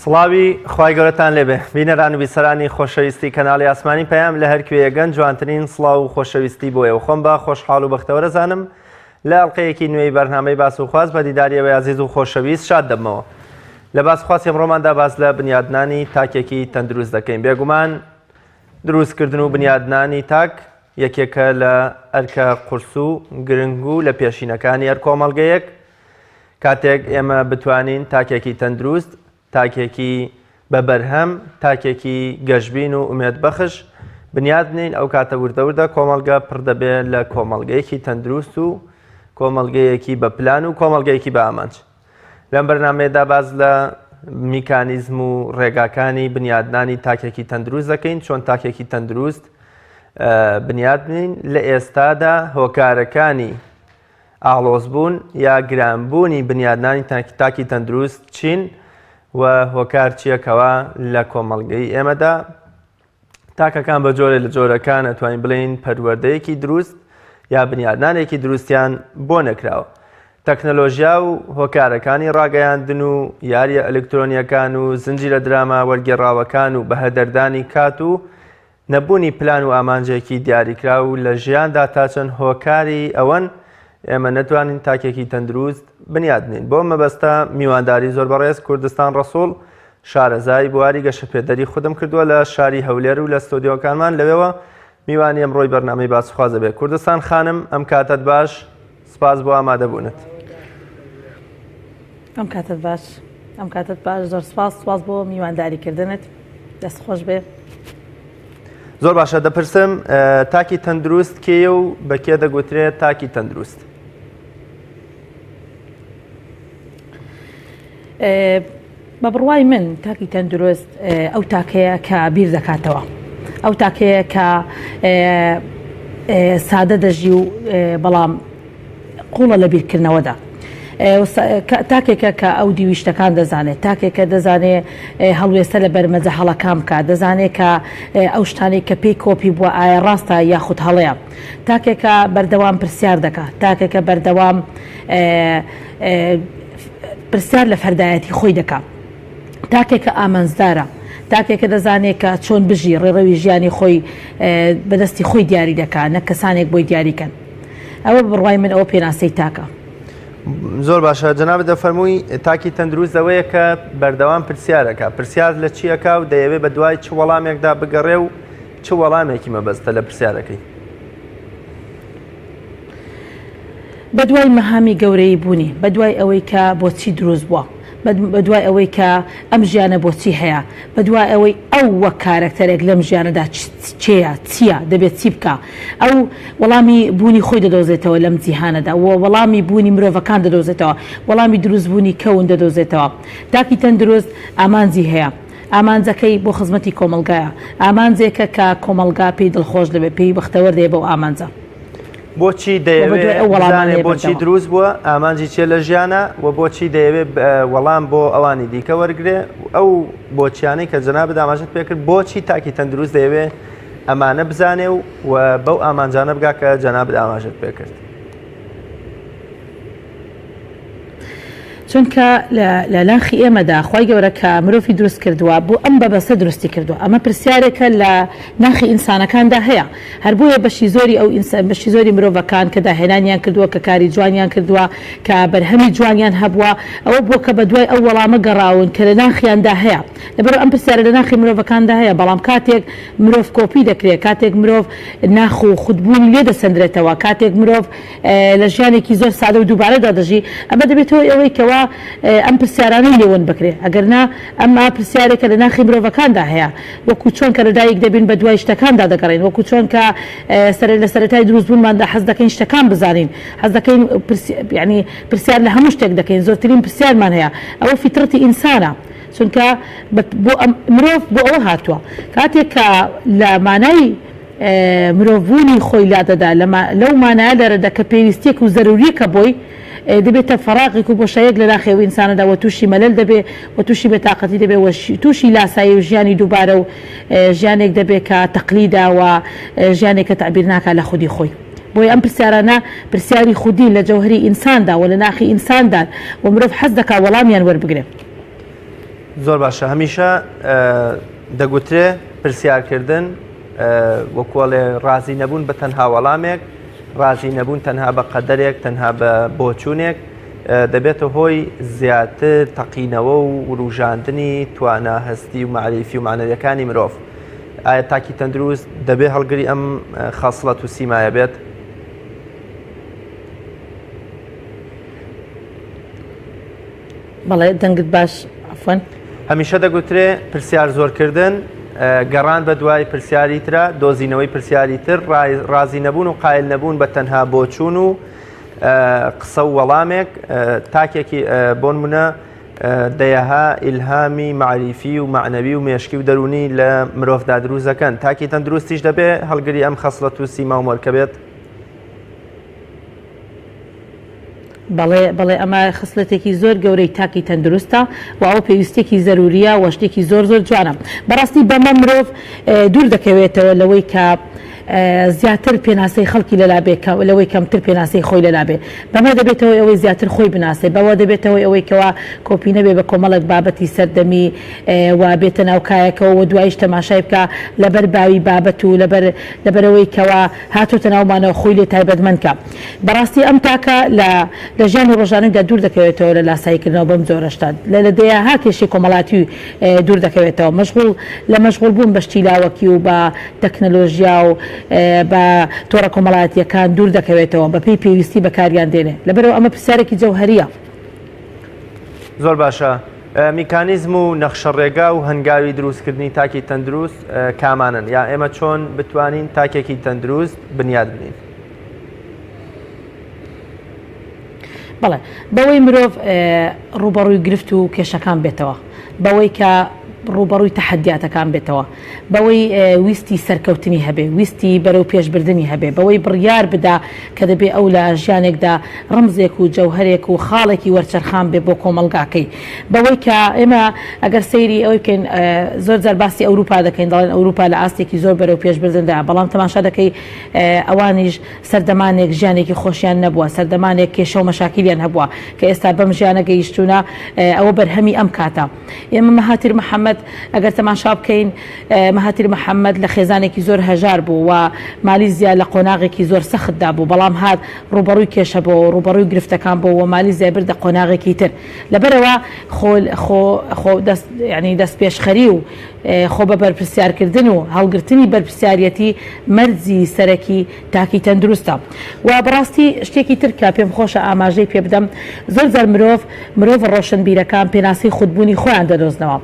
سڵاوی خوای گەورەتان لێبێ بینەران و بیسەرانی خۆشەویستی کەناڵی ئاسمانی پەیام لە هەر کوێیەگەن جوانترین سڵاو و خۆشەویستی بۆیە خۆم بە خۆشحاڵ و بەختەوەرەزانم لە ئەڵقەیەکی نوێی بەرنامەی باس و خواست بە دیداری ئێوەی ئازیز و خۆشەویست شاد دەبمەوە. لە باس خواسی ئەمڕۆماندا باس لە بنیادنانی تاکێکی تەندروست دەکەین. بێگومان دروستکردن و بنیادنانی تاک یەکێکە لە ئەرکە قورس و گرنگ و لە پێشینەکانی هەر کۆمەڵگەیەک. کاتێک ئێمە بتوانین تاکێکی تەندروست تاکێکی بە بەرهەم، تاکێکی گەشبین و ئومێدبەخش بنیات بنێین، ئەو کاتە وردە وردە کۆمەڵگە پڕ دەبێ لە کۆمەڵگەیەکی تەندروست و کۆمەڵگەیەکی بە پلان و کۆمەڵگەیەکی بە ئامانج. لەم بەرنامەیەدا باس لە میکانیزم و ڕێگاکانی بنیادنانی تاکێکی تەندروست دەکەین، چۆن تاکێکی تەندروست بنیات بنێین، لە ئێستادا هۆکارەکانی ئاڵۆزبوون یا گرانبوونی بنیادنانی تاکی تەندروست چین و هۆکار چییە کەوا لە کۆمەڵگەی ئێمەدا تاکەکان بە جۆرێ لە جۆرەکان ئەتوانین بڵێین پەروەردەیەکی دروست یا بنیادنانێکی دروستیان بۆ نەکراوە. تەکنەلۆژیا و هۆکارەکانی ڕاگەیاندن و یاریە ئەلکترۆنیەکان و زنجیرە دراما وەرگێڕاوەکان و بەهەدەردانی کات و نەبوونی پلان و ئامانجێکی دیاریکراو لە ژیاندا تا چەند هۆکاری ئەوەن ئێمە نەتوانین تاکێکی تەندروست بنیات بنێین. بۆ مەبەستە میوانداری زۆر بەڕێز کوردستان ڕەسوڵ شارەزای بواری گەشەپێدەری خودم کردووە لە شاری هەولێر و لە ستۆدیۆکانمان لەوێوە میوانی ئەمڕۆی بەرنامەی باسخواز دەبێت. کوردستان خانم ئەم کاتەت باش، سپاس بۆ ئامادەبوونت. ئەم کاتەت باش. ئەم کاتەت باش زۆر سپاس سپاس بۆ میوانداریکردنت دەست خۆش بێ. زۆر باشە دەپرسم تاکی تەندروست کێیە و بە کێ دەگوترێت تاکی تەندروست؟ بە بڕوای من تاکی تەندروست ئەو تاکەیە کە بیر دەکاتەوە ئەو تاکەیە کە سادە دەژی و بەڵام قوڵە لە بیرکردنەوەدا. تاکێکە کە ئەو دیوی شتەکان دەزانێت، تاکێکە دەزانێ هەڵوێستە لە بەرمەجە هەڵەکان بکات، دەزانێ کە ئەو شتانەی کە پێی کۆپی بووە ئایا ڕاستە یاخود هەڵەیە. تاکێکە بەردەوام پرسیار دەکات، تاکێکە بەردەوام پرسیار لە فەردایەتی خۆی دەکات. تاکێکە ئامانجدارە، تاکێکە دەزانێ کە چۆن بژی، ڕێڕەوی ژیانی خۆی بەدەستی خۆی دیاری دەکات، نەک کەسانێک بۆی دیاری کەن. ئەوە بڕوای من ئەوە پێناسەی تاکە. زۆر باشە جەنابت دەفەرمووی تاکی تەندروست ئەوەیە کە بەردەوام پرسیارەکە پرسیار لە چیەکە و دەیەوێ بە دوای چ وەڵامێکدا بگەڕێ و چ وەڵامێکی مەبەستە لە پرسیارەکەی؟ بە دوای مەهامی گەورەیی بوونی، بە دوای ئەوەی کە بۆچی دروست بووە، بە دوای ئەوەی کە ئەم ژیانە بۆچی هەیە، بە دوای ئەوەی ئەو وەک کارەکتەرێک لەم ژیانەدا کێیە، چییە، دەبێت چی بکا. ئەو وەڵامی بوونی خۆی دەدۆزێتەوە لەم جیهانەدا و وەڵامی بوونی مرۆڤەکان دەدۆزێتەوە، وەڵامی دروستبوونی کەون دەدۆزێتەوە. تاکی تەندروست ئامانجی هەیە. ئامانجەکەی بۆ خزمەتی کۆمەڵگایە. ئامانجێکە کە کۆمەڵگا پێی دڵخۆش دەبێت، پێی بەختەوەر دەبێت بەو ئامانجە. بۆچی دەیەوێ بزانێ بۆچی دروست بووە ئامانجی چیە لە ژیانە و بۆچی دەیەوێ وەڵام بۆ ئەوانی دیکە وەرگێ ئەو بۆچیانەی کە جەنابت ئاماژەت پێکرد بۆچی تاکی تەندروست دەیەوێ ئەمانە بزانێ و و بەو ئامانجانە بگا کە جەنابت ئاماژەت پێکرد. چونکە لە ناخی ئێمەدا خوای گەورە کە مرۆڤی دروست کردووە بۆ ئەم بەبەستە دروستی کردووە ئەمە پرسیارێکە لە ناخی ئینسانەکاندا هەیە هەر بۆیە بەشی زۆری ئەو ئینسان بەشی زۆری مرۆڤەکان کە داهێنانیان کردووە کە کاری جوانیان کردووە کە بەرهەمی جوانیان هەبووە ئەوە بووە کە بە دوای ئەو وەڵامە گەڕاون کە لە ناخیاندا هەیە لەبەر ئەم پرسیارە لە ناخی مرۆڤەکاندا هەیە بەڵام کاتێک مرۆڤ کۆپی دەکرێت کاتێک مرۆڤ ناخ و خودبوونی لێ دەسەندرێتەوە کاتێک مرۆڤ لە ژیانێکی زۆر سادە و دووبارەدا دەژی، ئەمە دەبێتە هۆی ئەوەی کەوا ئەم پرسیارانەی لێ ون بکرێ، ئەگەر نا ئەمە پرسیارێکە لە ناخی مرۆڤەکاندا هەیە، وەکو چۆن کە لەدایک دەبین بە دوای شتەکاندا دەگەڕێین، وەکو چۆن کە لە سەرەتای دروستبوونماندا حەز دەکەین شتەکان بزانین، حەز دەکەین یانی پرسیار لە هەموو شتێک دەکەین، زۆرترین پرسیارمان هەیە، ئەوە فیتڕەتی ئینسانە، چونکە بۆ مرۆڤ بۆ ئەوە هاتووە، کاتێک کە لە مانای. مرۆڤبوونی خۆی لادەدا، لەو مانایە لەرەدا کە پێویستییەک و زەروورییەکە بۆی، دەبێتە فەراغێک و بۆشاییەک لە ناخی ئەو ئینسانەدا و تووشی مەلەل دەبێ و تووشی بێتاقەتی دەبێ و تووشی لاسایی و ژیانی دووبارە و ژیانێک دەبێ کە تەقلیدە و ژیانێک کە تەعبیر ناکا لە خودی خۆی. بۆیە ئەم پرسیارانە پرسیاری خودین لە جەوهەری ئینساندا و لە ناخی ئینساندان و مرۆڤ حەز دەکا وەڵامیان وەربگرێ. زۆر باشە هەمیشە دەگوترێ پرسیارکردن وەکوەڵێ ڕازی نەبوون بە تەنها وەڵامێک ڕازی نەبوون تەنها بە قەدەرێک تەنها بە بۆچوونێک دەبێتە هۆی زیاتر تەقینەوە و وروژاندنی توانا هەستی و مەعریفی و مەعنەویەکانی مرۆڤ. ئایا تاکی تەندروست دەبێ هەڵگری ئەم خەسڵەت و سیمایە بێت؟ بەڵێ دەنگت باش عەفوەن. هەمیشە دەگوترێ پرسیار زۆرکردن گەڕان بە دوای پرسیاری ترە، دۆزینەوەی پرسیاری تر، ڕازی نەبوون و قایل نەبوون بە تەنها بۆچوون و قسە و وەڵامێک تاکێکی بۆنمونە دەیەها ئیلهامی مەعریفی و مەعنەوی و مێشکی و دەروونی لە مرۆڤدا دروست دەکەن تاکی تەندروستیش دەبێ هەڵگری ئەم خەسڵەت و سیما و مۆرکە بێت. بەڵێ بەڵێ ئەمە خسلەتێکی زۆر گەورەی تاکی تەندروستە و ئەوە پێویستیەکی زەروریە و شتێکی زۆر زۆر جوانە بەڕاستی بەمە مرۆڤ دوور دەکەوێتەوە لەوەی کە زیاتر پێناسەی خەڵکی لەلا بێ لەوەی کەمتر پێناسەی خۆی لەلا بێ بەمە دەبێتەوەی ئەوەی زیاتر خۆی بناسێ بەوە دەبێتەوەی ئەوەی کەوا کۆپی نەبێ بە کۆمەڵێک بابەتی سەردەمی و بێتە ناو کایەکەوە و دواییش تەماشای بکا لەبەر باوی بابەت و لەبەر لەبەرئەوەی کەوا هاتۆتە ناومانەوە خۆی لێ تایبەتمەند کا. بەڕاستی ئەم تاکە لە لە ژیانی ڕۆژانەیدا دوور دەکەوێتەوە لە لاساییکردنەوە بەم جۆرە شتە لە لە دەیەها کێشەی کۆمەڵایەتی دوور دەکەوێتەوە مەشغوڵ لە مەشغوڵ بوون بە شتی لاوەکی و بە تەکنەلۆژیا و بە تۆڕە کۆمەڵایەتییەکان دوور دەکەوێتەوە بە پێی پێویستی بەکاریان دێنێ لەبەرئەوە ئەمە پرسیارێکی جەوهەرییە. زۆر باشە. میکانیزم و نەخشەڕێگا و هەنگاوی دروستکردنی تاکی تەندروست کامانەن یا ئێمە چۆن بتوانین تاکێکی تەندروست بنیات بنین؟ بەڵێ بەوەی مرۆڤ ڕووبەڕووی گرفت و کێشەکان بێتەوە بەوەی کە ڕووبەڕووی تەحەدیاتەکان بێتەوە بەوەی ویستی سەرکەوتنی هەبێ، ویستی بەرەو پێشبردنی هەبێ، بەوەی بڕیار بدا کە دەبێ ئەو لە ژیانێکدا ڕەمزێک و جەوهەرێک و خاڵێکی وەرچەرخان بێ بۆ کۆمەڵگاکەی. بەوەی کە ئێمە ئەگەر سەیری ئەوەی بکەین زۆر جار باسی ئەوروپا دەکەین دەڵێن ئەوروپا لە ئاستێکی زۆر بەرەو پێشبردندایە بەڵام تەماشا دەکەی ئەوانیش سەردەمانێک ژیانێکی خۆشیان نەبووە، سەردەمانێک کێشە و مەشاکیلیان هەبووە کە ئێستا بەم ژیانە گەیشتوونە ئەوە بەرهەمی ئەم کاتە. ئێمە مەهاتیر محەمەد ئەگەر تەماشا بکەین مەهاتیر محەمەد لە خێزانێکی زۆر هەژار بوو و مالیزیا لە قۆناغێکی زۆر سەختدا بوو بەڵام هات ڕووبەڕووی کێشە بۆ ڕووبەڕووی گرفتەکان بۆ و مالیزیای بردە قۆناغێکی تر لەبەرەوە خۆ خۆ خۆ دەست یعنی دەست پێشخەری و خۆ بە بەرپرسیارکردن و هەڵگرتنی بەرپرسیاریەتی مەرجی سەرەکی تاکی تەندروستە و بەڕاستی شتێکی تر کە پێم خۆشە ئاماژەی پێ بدەم زۆر جار مرۆڤ مرۆڤە ڕۆشنبیرەکان پێناسەی خودبوونی خۆیان دەدۆزنەوە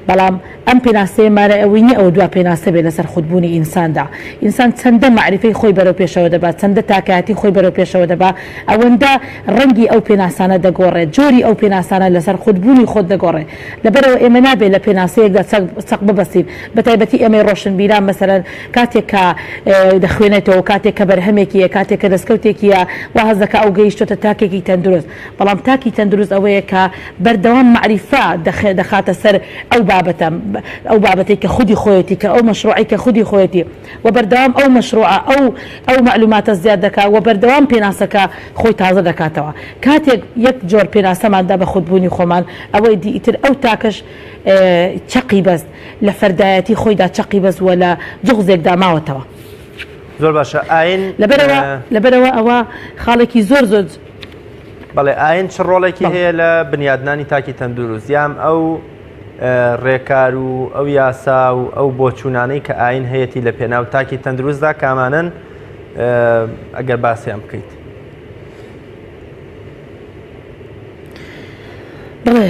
بەڵام ئەم پێناسەیە مانای ئەوەی نیە ئەوە دوا پێناسە بێت لەسەر خودبوونی ئینساندا ئینسان چەندە مەعریفەی خۆی بەرەو پێشەوە دەبا چەندە تاکایەتی خۆی بەرەو پێشەوە دەبا ئەوەندە ڕەنگی ئەو پێناسانە دەگۆڕێت جۆری ئەو پێناسانە لەسەر خودبوونی خۆت دەگۆڕێت لەبەرئەوە ئێمە نابێت لە پێناسەیەکدا چەق ببەستین بەتایبەتی ئێمەی ڕۆشنبیران مەسەلەن کاتێک کە دەخوێنێتەوە، کاتێک کە بەرهەمێکیە، کاتێک کە دەستکەوتێکیە، وا هەست دەکا ئەو گەیشتۆتە تاکێکی تەندروست. بەڵام تاکی تەندروست ئەوەیە کە بەردەوام مەعریفە دەخاتە سەر ئەو بابەتە، ئەو بابەتەی کە خودی خۆیەتی، کە ئەو مەشروعەی کە خودی خۆیەتی و بەردەوام ئەو مەشروعە، ئەو ئەو مەعلوماتە زیاد دەکا و بەردەوام پێناسەکە خۆی تازە دەکاتەوە. کاتێک یەک جۆر پێناسەمان دا بە خودبوونی خۆمان، ئەوەی دی ئیتر ئەو تاکەش چەقی بەست. لە فەردایەتی خۆیدا چەقی بەست و لە جوغزێکدا ماوەتەوە. زۆر باشە ئاین لەبەرئەوە لەبەرئەوە ئەوە خاڵێکی زۆر زۆر. بەڵێ ئاین چ ڕۆڵێکی هەیە لە بنیادنانی تاکی تەندروست یان ئەو ڕێکار و ئەو یاسا و ئەو بۆچوونانەی کە ئاین هەیەی لە پێناو تاکی تەندروستدا کامانن ئەگەر باسییان بکەیت؟ بەڵێ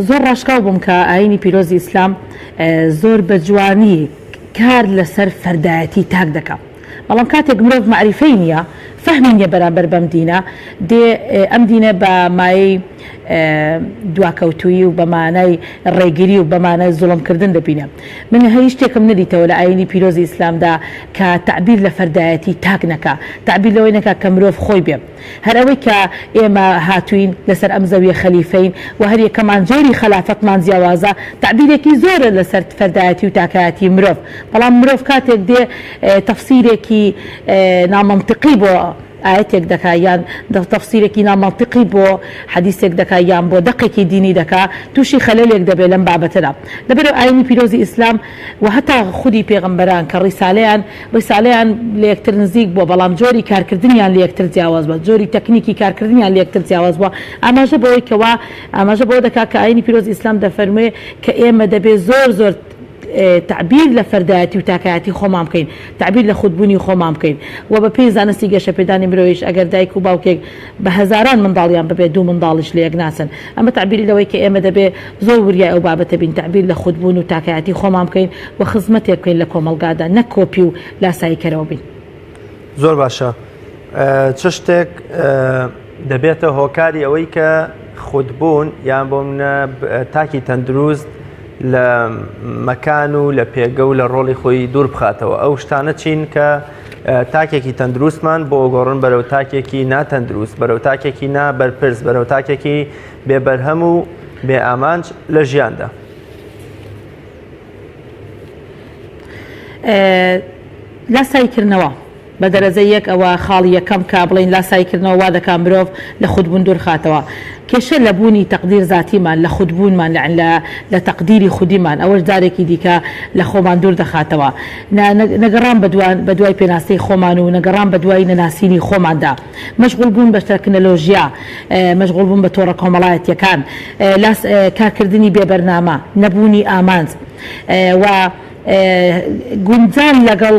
زۆر ڕاشکاو بووم کە ئاینی پیرۆزی ئیسلام زۆر بە جوانی کار لەسەر فەردایەتی تاک دەکا بەڵام کاتێک مرۆڤ مەعریفەی نییە فەهمی نییە بەرامبەر بەم دینە دێ ئەم دینە بە مایەی دواکەوتوویی و بە مانای ڕێگری و بە مانای زوڵمکردن دەبینێ من هیچ شتێکم نەدیتەوە لە ئاینی پیرۆزی ئیسلامدا کە تەعبیر لە فەردایەتی تاک نەکا تەعبیر لەوەی نەکا کە مرۆڤ خۆی بێ هەر ئەوەی کە ئێمە هاتووین لەسەر ئەم زەویە خەلیفەین و هەر یەکەمان جۆری خەلافەتمان جیاوازە، تەعبیرێکی زۆرە لەسەر فەردایەتی و تاکایەتی مرۆڤ، بەڵام مرۆڤ کاتێک دێ تەفسیرێکی نامەنتقی بۆ. ئایەتێک دەکا یان تەفسیرێکی نامەنتیقی بۆ حەدیسێک دەکا یان بۆ دەقێکی دینی دەکا تووشی خەلەلێک دەبێ لەم بابەتەدا. لەبەرئەوە ئایینی پیرۆزی ئیسلام و هەتا خودی پێغەمبەران کە ڕیسالەیان ڕیسالەیان لە یەکتر نزیک بووە بەڵام جۆری کارکردنیان لە یەکتر جیاواز بووە جۆری تەکنیکی کارکردنیان لە یەکتر جیاواز بووە ئاماژە بەوەی کەوا ئاماژە بەوە دەکا کە ئایینی پیرۆزی ئیسلام دەفەرموێ کە ئێمە دەبێ زۆر زۆر تەعبیر لە فەردایەتی و تاکایەتی خۆمان بکەین، تەعبیر لە خودبوونی خۆمان بکەین و بە پێی زانستی گەشەپێدانی مرۆیش ئەگەر دایک و باوکێک بە هەزاران منداڵیان ببێت دوو منداڵیش لە یەک ناچن. ئەمە تەعبیری لەوەی کە ئێمە دەبێ زۆر وریای ئەو بابەتە بین تەعبیر لە خودبوون و تاکایەتی خۆمان بکەین و خزمەتێک بکەین لە کۆمەڵگادا نەک کۆپی و لاساییکەرەوە بین. زۆر باشە چ شتێک دەبێتە هۆکاری ئەوەی کە خودبوون یان بۆ منە تاکی تەندروست لە مەکان و لە پێگە و لە ڕۆڵی خۆی دوور بخاتەوە ئەو شتانە چین کە تاکێکی تەندروستمان بۆ گۆڕن بەرەو تاکێکی ناتەندروست بەرەو تاکێکی نا بەرپرس بەرەو تاکێکی بێبەرهەم و بێ ئامانج لە ژیاندا. لاساییکردنەوە بە دەرەجەی یەک ئەوە خاڵی یەکەم کە بڵێین لاساییکردنەوە وا دەکا مرۆڤ لە خودبوون دوورخاتەوە. کێشە لە بوونی تەقدیر زاتیمان، لە خودبوونمان لە لە لە تەقدیری خودیمان ئەوەش جارێکی دیکە لە خۆمان دوور دەخاتەوە. نە نەگەڕان بە دوا بە دوای پێناسەی خۆمان و نەگەڕان بە دوای نەناسینی خۆماندا. مەشغوڵ بوون بە تەکنەلۆژیا، مەشغوڵ بوون بە تۆڕە کۆمەڵایەتییەکان، لاس کارکردنی بێ بەرنامە، نەبوونی ئامانج و گونجان لەگەڵ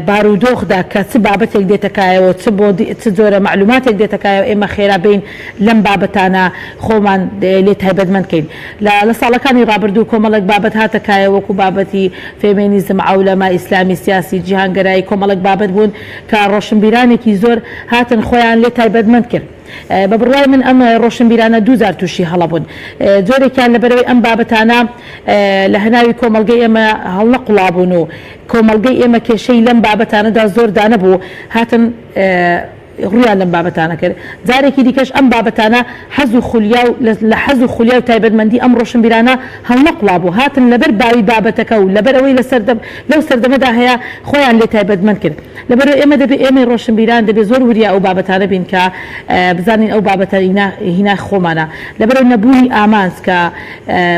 بارودۆخدا کە چ بابەتێک دێتە کایەوە، چ بۆ چ جۆرە مەعلوماتێک دێتە کایەوە ئێمە خێرا بێین لەم بابەتانە خۆمان لێ تایبەتمەند کەین. لە لە ساڵەکانی ڕابردوو کۆمەڵێک بابەت هاتە کایەوە وەکوو بابەتی فێمێنیزم، عەولەمە، ئیسلامی سیاسی، جیهانگەرایی کۆمەڵێک بابەت بوون کە ڕۆشنبیرانێکی زۆر هاتن خۆیان لێ تایبەتمەند کرد. بە بڕوای من ئەم ڕۆشنبیرانە دووجار تووشی هەڵە بوون. جۆرێکیان لەبەرئەوەی ئەم بابەتانە لە هەناوی کۆمەڵگەی ئێمە هەڵنەقوڵابوون و کۆمەڵگەی ئێمە کێشەی لەم بابەتانەدا زۆر دانەبوو، هاتن ڕوویان لەم بابەتانە کرد. جارێکی دیکەش ئەم بابەتانە حەز و خولیا و لە حەز و خولیا و تایبەتمەندی ئەم ڕۆشنبیرانە هەڵنەقوڵابوو، هاتن لەبەر باوی بابەتەکە و لەبەرئەوەی لە سەردەم لەو سەردەمەدا هەیە خۆیان لێ تایبەتمەند کرد. لەبەرئەوەی ئێمە دەبێ ئێمەی ڕۆشنبیران دەبێ زۆر وریا ئەو بابەتانە بین کە بزانین ئەو بابەتە هی ناخ خۆمانە. لەبەرئەوەی نەبوونی ئامانج کە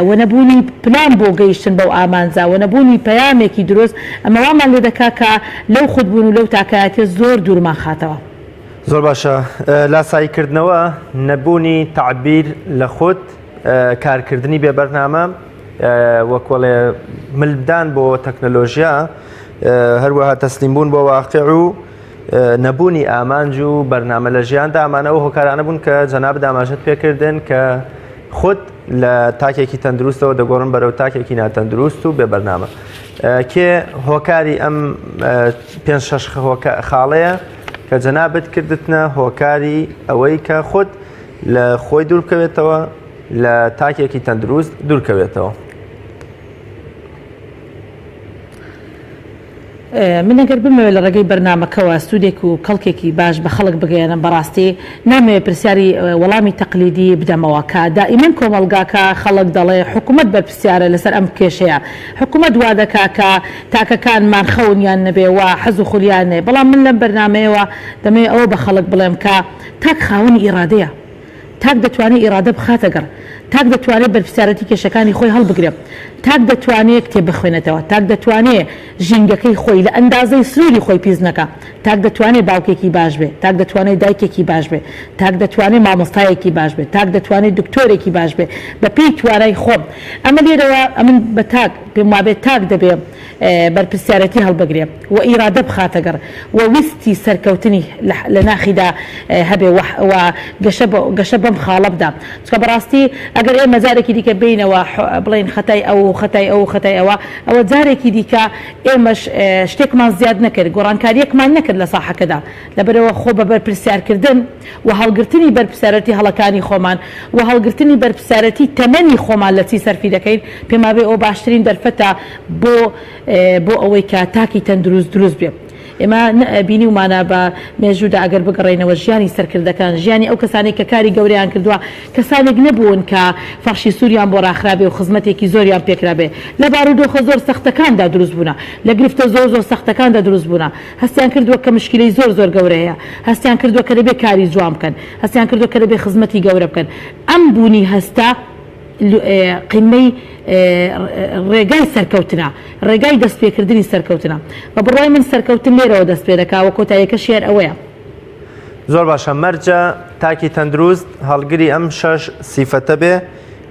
و نەبوونی پلان بۆ گەیشتن بەو ئامانجە و نەبوونی پەیامێکی دروست ئەمە وامان لێ دەکا کە لەو خودبوون و لەو تاکایەتیە زۆر دوورمان خاتەوە. زۆر باشە لاساییکردنەوە، نەبوونی تەعبیر لە خود، کارکردنی بێ بەرنامە، وەکوەڵێ ملدان بۆ تەکنەلۆژیا، هەروەها تەسلیم بوون بۆ واقع و نەبوونی ئامانج و بەرنامە لە ژیاندا ئەمانە ئەو هۆکارانە بوون کە جەنابت ئاماژەت پێکردن کە خود لە تاکێکی تەندروستەوە دەگۆڕن بەرەو تاکێکی ناتەندروست و بێ بەرنامە کێ هۆکاری ئەم پێ شەش خاڵەیە کە جەنابت کردتنە هۆکاری ئەوەی کە خود لە خۆی دوورکەوێتەوە لە تاکێکی تەندروست دوورکەوێتەوە. من ئەگەر بمەوێت لە ڕێگەی بەرنامەکەوە سوودێک و کەڵکێکی باش بە خەڵک بگەیەنم بەڕاستی نامەوێت پرسیاری وەڵامی تەقلیدی بدەمەوە کە دائیمەن کۆمەڵگاکە خەڵک دەڵێ حکومەت بەرپرسیارە لەسەر ئەم کێشەیە حکومەت وا دەکا کە تاکەکانمان خەونیان نەبێ و حەز و خولیایان نەبێ بەڵام من لەم بەرنامەیەوە دەمەوێت ئەوە بە خەڵک بڵێم کە تاک خاوەنی ئیڕادەیە تاک دەتوانێ ئیڕادە بخاتە گەڕ، تاک دەتوانێ بەرپرسیارەتی کێشەکانی خۆی هەڵبگرێ، تاک دەتوانێ کتێب بخوێنێتەوە، تاک دەتوانێ ژینگەکەی خۆی لە ئەندازەی سنووری خۆی پیس نەکا، تاک دەتوانێ باوکێکی باش بێ، تاک دەتوانێ دایکێکی باش بێ، تاک دەتوانێ مامۆستایەکی باش بێ، تاک دەتوانێ دکتۆرێکی باش بێ، بە پێی توانای خۆم. ئەمە لێرەوە ئەمن بە تاک پێم وابێ تاک دەبێ بەرپرسیارێتی هەڵبگرێ و ئیرادە بخاتە گەڕ و ویستی سەرکەوتنی لە ناخیدا هەبێ و گەشە گەشە بەم خاڵە بدا. چونکە بەڕاستی ئەگەر ئێمە جارێکی دیکە بێینەوە بڵێین خەتای ئەو و خەتای ئەو و خەتای ئەوە، ئەوە جارێکی دیکە ئێمەش شتێکمان زیاد نەکرد، گۆڕانکارییەکمان نەکرد لە ساحەکەدا. لەبەرئەوە خۆ بە بەرپرسیارکردن و هەڵگرتنی بەرپرسیارێتی هەڵەکانی خۆمان و هەڵگرتنی بەرپرسیارێتی تەمەنی خۆمان لە چی سەرفی دەکەین، پێموابێ ئەوە باشترین دەرفەتە بۆ بۆ ئەوەی کە تاکی تەندروست دروست بێ. ئێمە بینیومانە بە مێژوودا ئەگەر بگەڕێینەوە ژیانی سەرکردەکان، ژیانی ئەو کەسانەی کە کاری گەورەیان کردووە، کەسانێک نەبوون کە فەڕشی سووریان بۆ ڕاخرابێ و خزمەتێکی زۆریان پێکرابێ. لە بارودۆخە زۆر سەختەکاندا دروست بوونە. لە گرفتە زۆر زۆر سەختەکاندا دروست بوونە. هەستیان کردووە کە مشکیلەی زۆر زۆر گەورە هەیە. هەستیان کردووە کە دەبێ کاری جوان بکەن. هەستیان کردووە کە دەبێ خزمەتی گەورە بکەن. ئەم بوونی هەستە قیممەی ڕێگای سەرکەوتنە. ڕێگای دەستپێکردنی سەرکەوتنە. بە بڕوای من سەرکەوتن لێرەوە دەست پێدەکا و کۆتاییەکەشی هەر ئەوەیە. زۆر باشە مەرجە تاکی تەندروست هەڵگری ئەم شەش سیفەتە بێ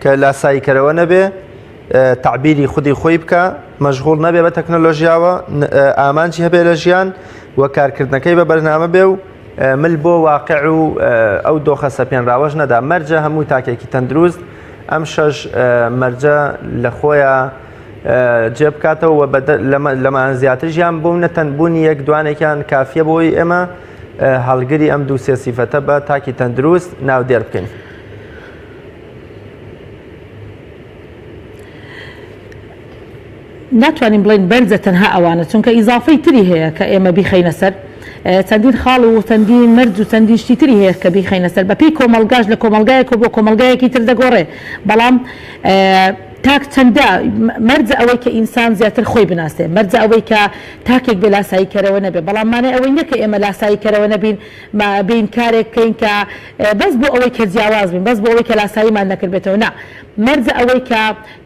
کە لاساییکەرەوە نەبێ تەعبیری خودی خۆی بکە مەشغوڵ نەبێ بە تەکنەلۆژیاوە ئامانجی هەبێ لە ژیان و کارکردنەکەی بە بەرنامە بێ و مل بۆ واقع و ئەو دۆخە سەپێنراوەش نەدا مەرجە هەموو تاکێکی تەندروست ئەم شەش مەرجە لە خۆیان جێ بکاتەوە و لەمان زیاتر ژیان بۆ نەتەن بوونی یەک دوانێکیان کافیە بۆی ئێمە هەڵگری ئەم دوو سێ سیفەتە بە تاکی تەندروست ناودێر بکەین. ناتوانین بڵێین بەرزە تەنها ئەوانە چونکە ئیزافەی تری هەیە کە ئێمە بیخەینە سەر چەندین خاڵ و چەندین مەرج و چەندین شتی تری هەیە کە بیخەینە سەر بەپێی کۆمەڵگاش لە کۆمەڵگایەکەوە بۆ کۆمەڵگایەکی تر دەگۆڕێ بەڵام تاک چەندە مەرجە ئەوەی کە ئینسان زیاتر خۆی بناسێ مەرجە ئەوەی کە تاکێک بێ لاسایی کەرەوە نەبێ بەڵام مانای ئەوەی نیە کە ئێمە لاسایی کەرەوە نەبین ما بێین کارێک بکەین کە بەس بۆ ئەوەی کە جیاواز بین بەس بۆ ئەوەی کە لاساییمان نەکردبێتەوە نا مەرجە ئەوەی کە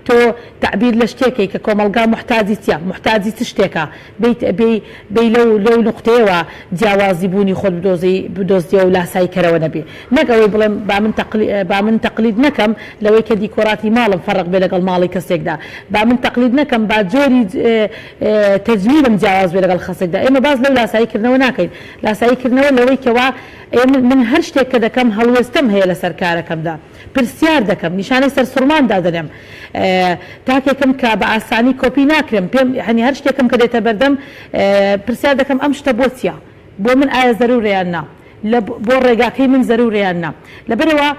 تۆ تەعبیر لە شتێکەی کە کۆمەڵگا موحتاجی چیە؟ موحتاجی چ شتێکە؟ بێیت بێی بێی لەو لەو نوقتەیەوە جیاوازی بوونی خۆت بدۆزی بدۆزیەوە و لاسایی کەرەوە نەبی. نەک ئەوەی بڵێم با من تەقلی با من تەقلید نەکەم لەوەی کە دیکۆراتی ماڵم فەرق بێ لەگەڵ ماڵی کەسێکدا. با من تەقلید نەکەم با جۆری تەجمیلم جیاواز بێ لەگەڵ خەسێکدا. ئێمە باس لەو لاسایی کردنەوە ناکەین. لاسایی کردنەوە لەوەی کەوا ئێ من هەر شتێک کە دەکەم هەڵوێستەم هەیە لەسەر کارەکەمدا. پرسیار دەکەم، نیشانەی سەرسوڕمان دادەنێم، تاکێکم کە بە ئاسانی کۆپی ناکرێم، پێم یانی هەر شتێکم کە دێتە بەردەم پرسیار دەکەم ئەم شتە بۆ چییە؟ بۆ من ئایا زەروورە یان نا؟ لە بۆ ڕێگاکەی من زەروورە یان نا؟ لەبەرئەوە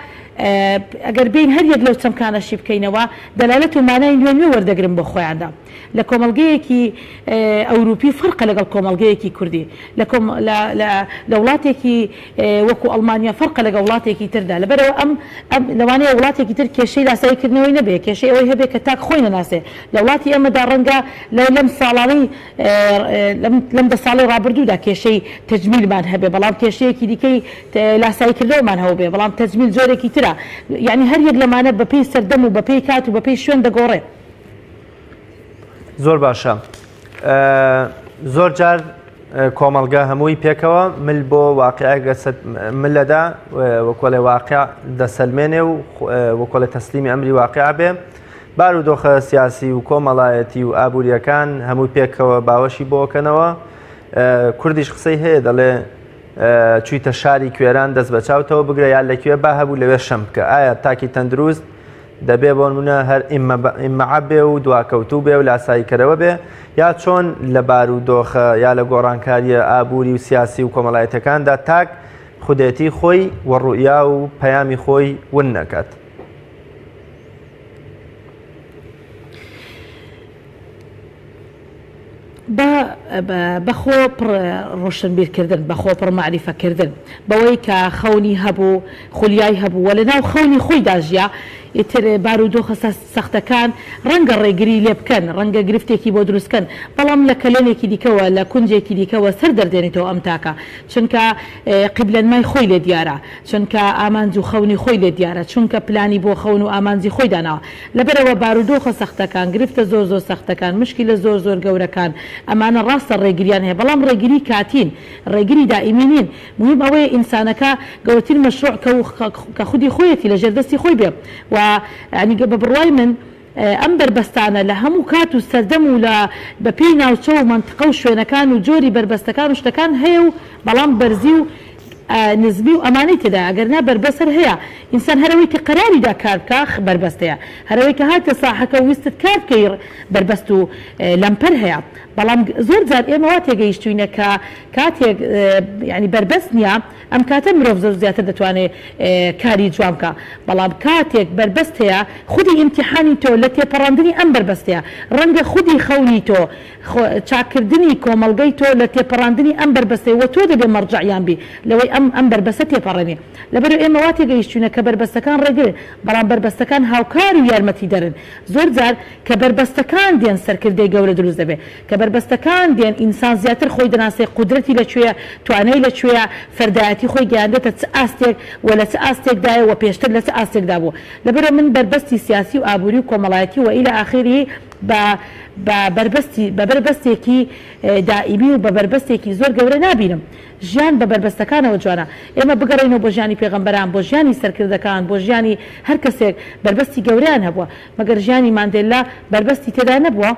ئەگەر بێین هەر یەک لەو چەمکانە شی بکەینەوە دەلالەت و مانای نوێ نوێ وەردەگرن بۆ خۆیاندا. لە کۆمەڵگەیەکی ئەوروپی فەرقە لەگەڵ کۆمەڵگەیەکی کوردی، لە کۆم لە لە لە وڵاتێکی وەکو ئەڵمانیا فەرقە لەگەڵ وڵاتێکی تردا، لەبەرئەوە ئەم ئەم لەوانەیە وڵاتێکی تر کێشەی لاسایی کردنەوەی نەبێ، کێشەی ئەوەی هەبێ کە تاک خۆی نەناسێ، لە وڵاتی ئێمەدا ڕەنگە لە لەم ساڵانەی لەم لەم دە ساڵەی ڕابردوودا کێشەی تەجمیلمان هەبێ، بەڵام کێشەیەکی دیکەی لاسایی کردنەوەمان هەوبێ، بەڵام تەجمیل جۆرێکی ترە، یانی هەر یەک لەمانە بەپێی سەردەم و بەپێی کات و بەپێی شوێن دەگۆڕێ. زۆر باشە زۆر جار کۆمەڵگە هەمووی پێکەوە مل بۆ واقعێک ملەدا وەکۆڵێ واقع دەسەلمێنێ و وەکۆڵێ تەسلیمی ئەمری واقع بێ بارودۆخە سیاسی و کۆمەڵایەتی و ئابوووریەکان هەمووی پێکەوە باوەشی بۆکەنەوە کوردیش قسەی هەیە دەڵێ چوویتە شاری کوێران دەست بە چاوتەوە بگرە یا لەکوێ با هەبوو لەوێ شەم بکە ئایا تاکی تەندروست دەبێ بۆ نمونە هەر ئیمەعە بێ و دواکەوتوو بێ و لاساییکەرەوە بێ یا چۆن لە بارودۆخە یا لە گۆڕانکارییە ئابووری و سیاسی و کۆمەڵایەتیەکاندا تاک خودێتی خۆی و ڕوئیا و پەیامی خۆی ون نەکات؟ بە بە خۆ پڕ ڕۆشنبیر کردن، بە خۆ پڕ مەعریفە کردن، بەوەی کە خەونی هەبوو، خولیای هەبوو و لە ناو خەونی خۆیدا ژیا، ئیتر بارودۆخە سەختەکان ڕەنگە ڕێگری لێ بکەن، ڕەنگە گرفتێکی بۆ دروست کەن، بەڵام لە کەلێنێکی دیکەوە، لە کونجێکی دیکەوە سەر دەردێنێتەوە ئەم تاکە، چونکە قیبلەنمای خۆی لێ دیارە، چونکە ئامانج و خەونی خۆی لێ دیارە، چونکە پلانی بۆ خەون و ئامانجی خۆی داناوە. لەبەرئەوە بارودۆخە سەختەکان، گرفتە زۆر زۆر سەختەکان، مشکیلە زۆر زۆر گەورەکان، ئەمانە ڕاستە ڕێگریان هەیە، بەڵام ڕێگری کاتین، ڕێگری دائیمی نین. موهیم ئەوەیە ئینسانەکە گەورەترین مەشروع کە کە خودی خۆیەتی لە ژێر دەستی خۆی بێ و یانی بە بڕوای من ئەم بەربەستانە لە هەموو کات و سەردەم و لە بە پێی ناوچە و مەنتقە و شوێنەکان و جۆری بەربەستەکان و شتەکان هەیە و بەڵام بەرزی و. نزمی و ئەمانەی تێدایە ئەگەر نا بەربەست هەر هەیە ئینسان هەر ئەوەی کە قەراری دا کار بکا بەربەست هەیە هەر ئەوەی کە هاتە ساحەکە و ویستت کار بکەی بەربەست و لەمپەر هەیە بەڵام زۆر جار ئێمە وا تێگەیشتوینە کە کاتێک یانی بەربەست نیە ئەم کاتە مرۆڤ زۆر زیاتر دەتوانێ کاری جوان بکا بەڵام کاتێک بەربەست هەیە خودی ئیمتیحانی تۆ لە تێپەڕاندنی ئەم بەربەستەیە ڕەنگە خودی خەونی تۆ چاککردنی کۆمەڵگەی تۆ لە تێپەڕاندنی ئەم بەربەستەیە وە تۆ دەبێ مەڕجەعیان بی لەوەی ئەم ئەم بەربەستە تێپەڕێنی لەبەرئ ئێمە وا تێگەیشتوینە کە بەربەستەکان ڕێگرن بەڵام بەربەستەکان هاوکار و یارمەتیدەرن زۆر جار کە بەربەستەکان دێن سەرکردەی گەورە دروست دەبێ کە بەربەستەکان دێن ئینسان زیاتر خۆی دەناسێ قودرەتی لە کوێیە توانای لە کوێیە فەردایەتی خۆی گەیاندۆتە چ ئاستێک و لە چ ئاستێکدایە و پێشتر لە چ ئاستێکدا بووە لەبەرئ من بەربەستی سیاسی و ئابوری و کۆمەڵایەتی و الی آخره بە بە بەربەستی بە بەربەستێکی دائیمی و بە بەربەستێکی زۆر گەورە نابینم. ژیان بە بەربەستەکانەوە جوانە. ئێمە بگەڕێینەوە بۆ ژیانی پێغەمبەران، بۆ ژیانی سەرکردەکان، بۆ ژیانی هەر کەسێک بەربەستی گەورەیان هەبووە. مەگەر ژیانی ماندێلا بەربەستی تێدا نەبووە؟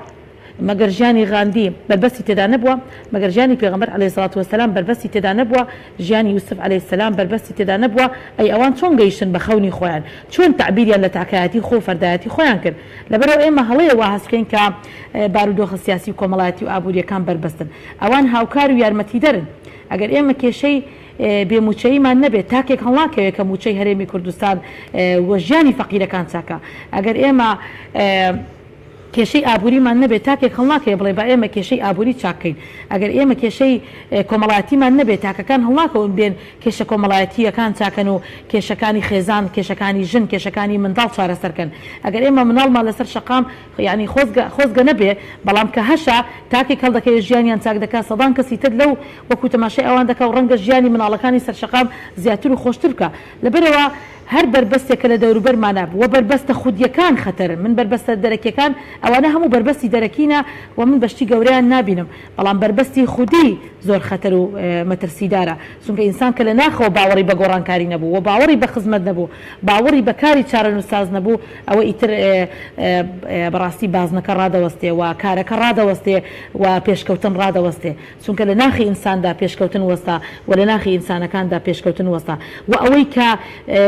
مەگەر ژیانی غاندی بەربەستی تێدا نەبووە؟ مەگەر ژیانی پێغەمبەر علیە سڵات وسلام بەربەستی تێدا نەبووە؟ ژیانی یوسف علیە سلام بەربەستی تێدا نەبووە؟ ئەی ئەوان چۆن گەیشتن بە خەونی خۆیان؟ چۆن تەعبیریان لە تاکایەتی خۆ و فەردایەتی خۆیان کرد؟ لەبەرئەوە ئێمە هەڵەیە وا هەست بکەین کە بارودۆخە سیاسی و کۆمەڵایەتی و ئابوورییەکان بەربەستن. ئەوان هاوکار و یارمەتیدەرن. ئەگەر ئێمە کێشەی بێ مووچەییمان نەبێت، تاکێک هەڵناکەوێت کە مووچەی هەرێمی کوردستان و ژیانی فەقیرەکان چاکە. ئەگەر ئێمە کێشەی ئابووریمان نەبێت، تاکێک هەڵناکەوێت بڵێ با ئێمە کێشەی ئابووری چاک کەین. ئەگەر ئێمە کێشەی کۆمەڵایەتیمان نەبێت، تاکەکان هەڵناکەون بێن کێشە کۆمەڵایەتییەکان چاکەن و کێشەکانی خێزان، کێشەکانی ژن، کێشەکانی منداڵ چارەسەر کەن. ئەگەر ئێمە مناڵمان لەسەر شەقام یانی خۆزگە خۆزگە نەبێ، بەڵام کە هەشە تاکێک هەڵدەکەوێ ژیانیان چاک دەکا، سەدان کەسی تر لەو وەکوو تەماشای ئەوان دەکا و ڕەنگە ژیانی مناڵەکانی سەر شەقام زیاتر و خۆشتر بکا. لەبەرئەوە هەر بەربەستێک کە لە دەوروبەرمانا بوو و بەربەستە خودییەکان خەتەرن، من بەربەستە دەرەکییەکان ئەوانە هەموو بەربەستی دەرەکینە و من بە شتی گەورەیان نابینم، بەڵام بەربەستی خودی زۆر خەتەر و مەترسیدارە، چونکە ئینسان کە لە ناخەوە باوەڕی بە گۆڕانکاری نەبوو و باوەڕی بە خزمەت نەبوو، باوەڕی بە کاری چارەنووسساز نەبوو، ئەوە ئیتر بەڕاستی بازنەکە ڕادەوەستێ و کارەکە ڕادەوەستێ و پێشکەوتن ڕادەوەستێ. چونکە لە ناخی ئینساندا پێشکەوتن وەستا و لە ناخی ئینسانەکاندا پێشکەوتن وەستا و ئەوەی کە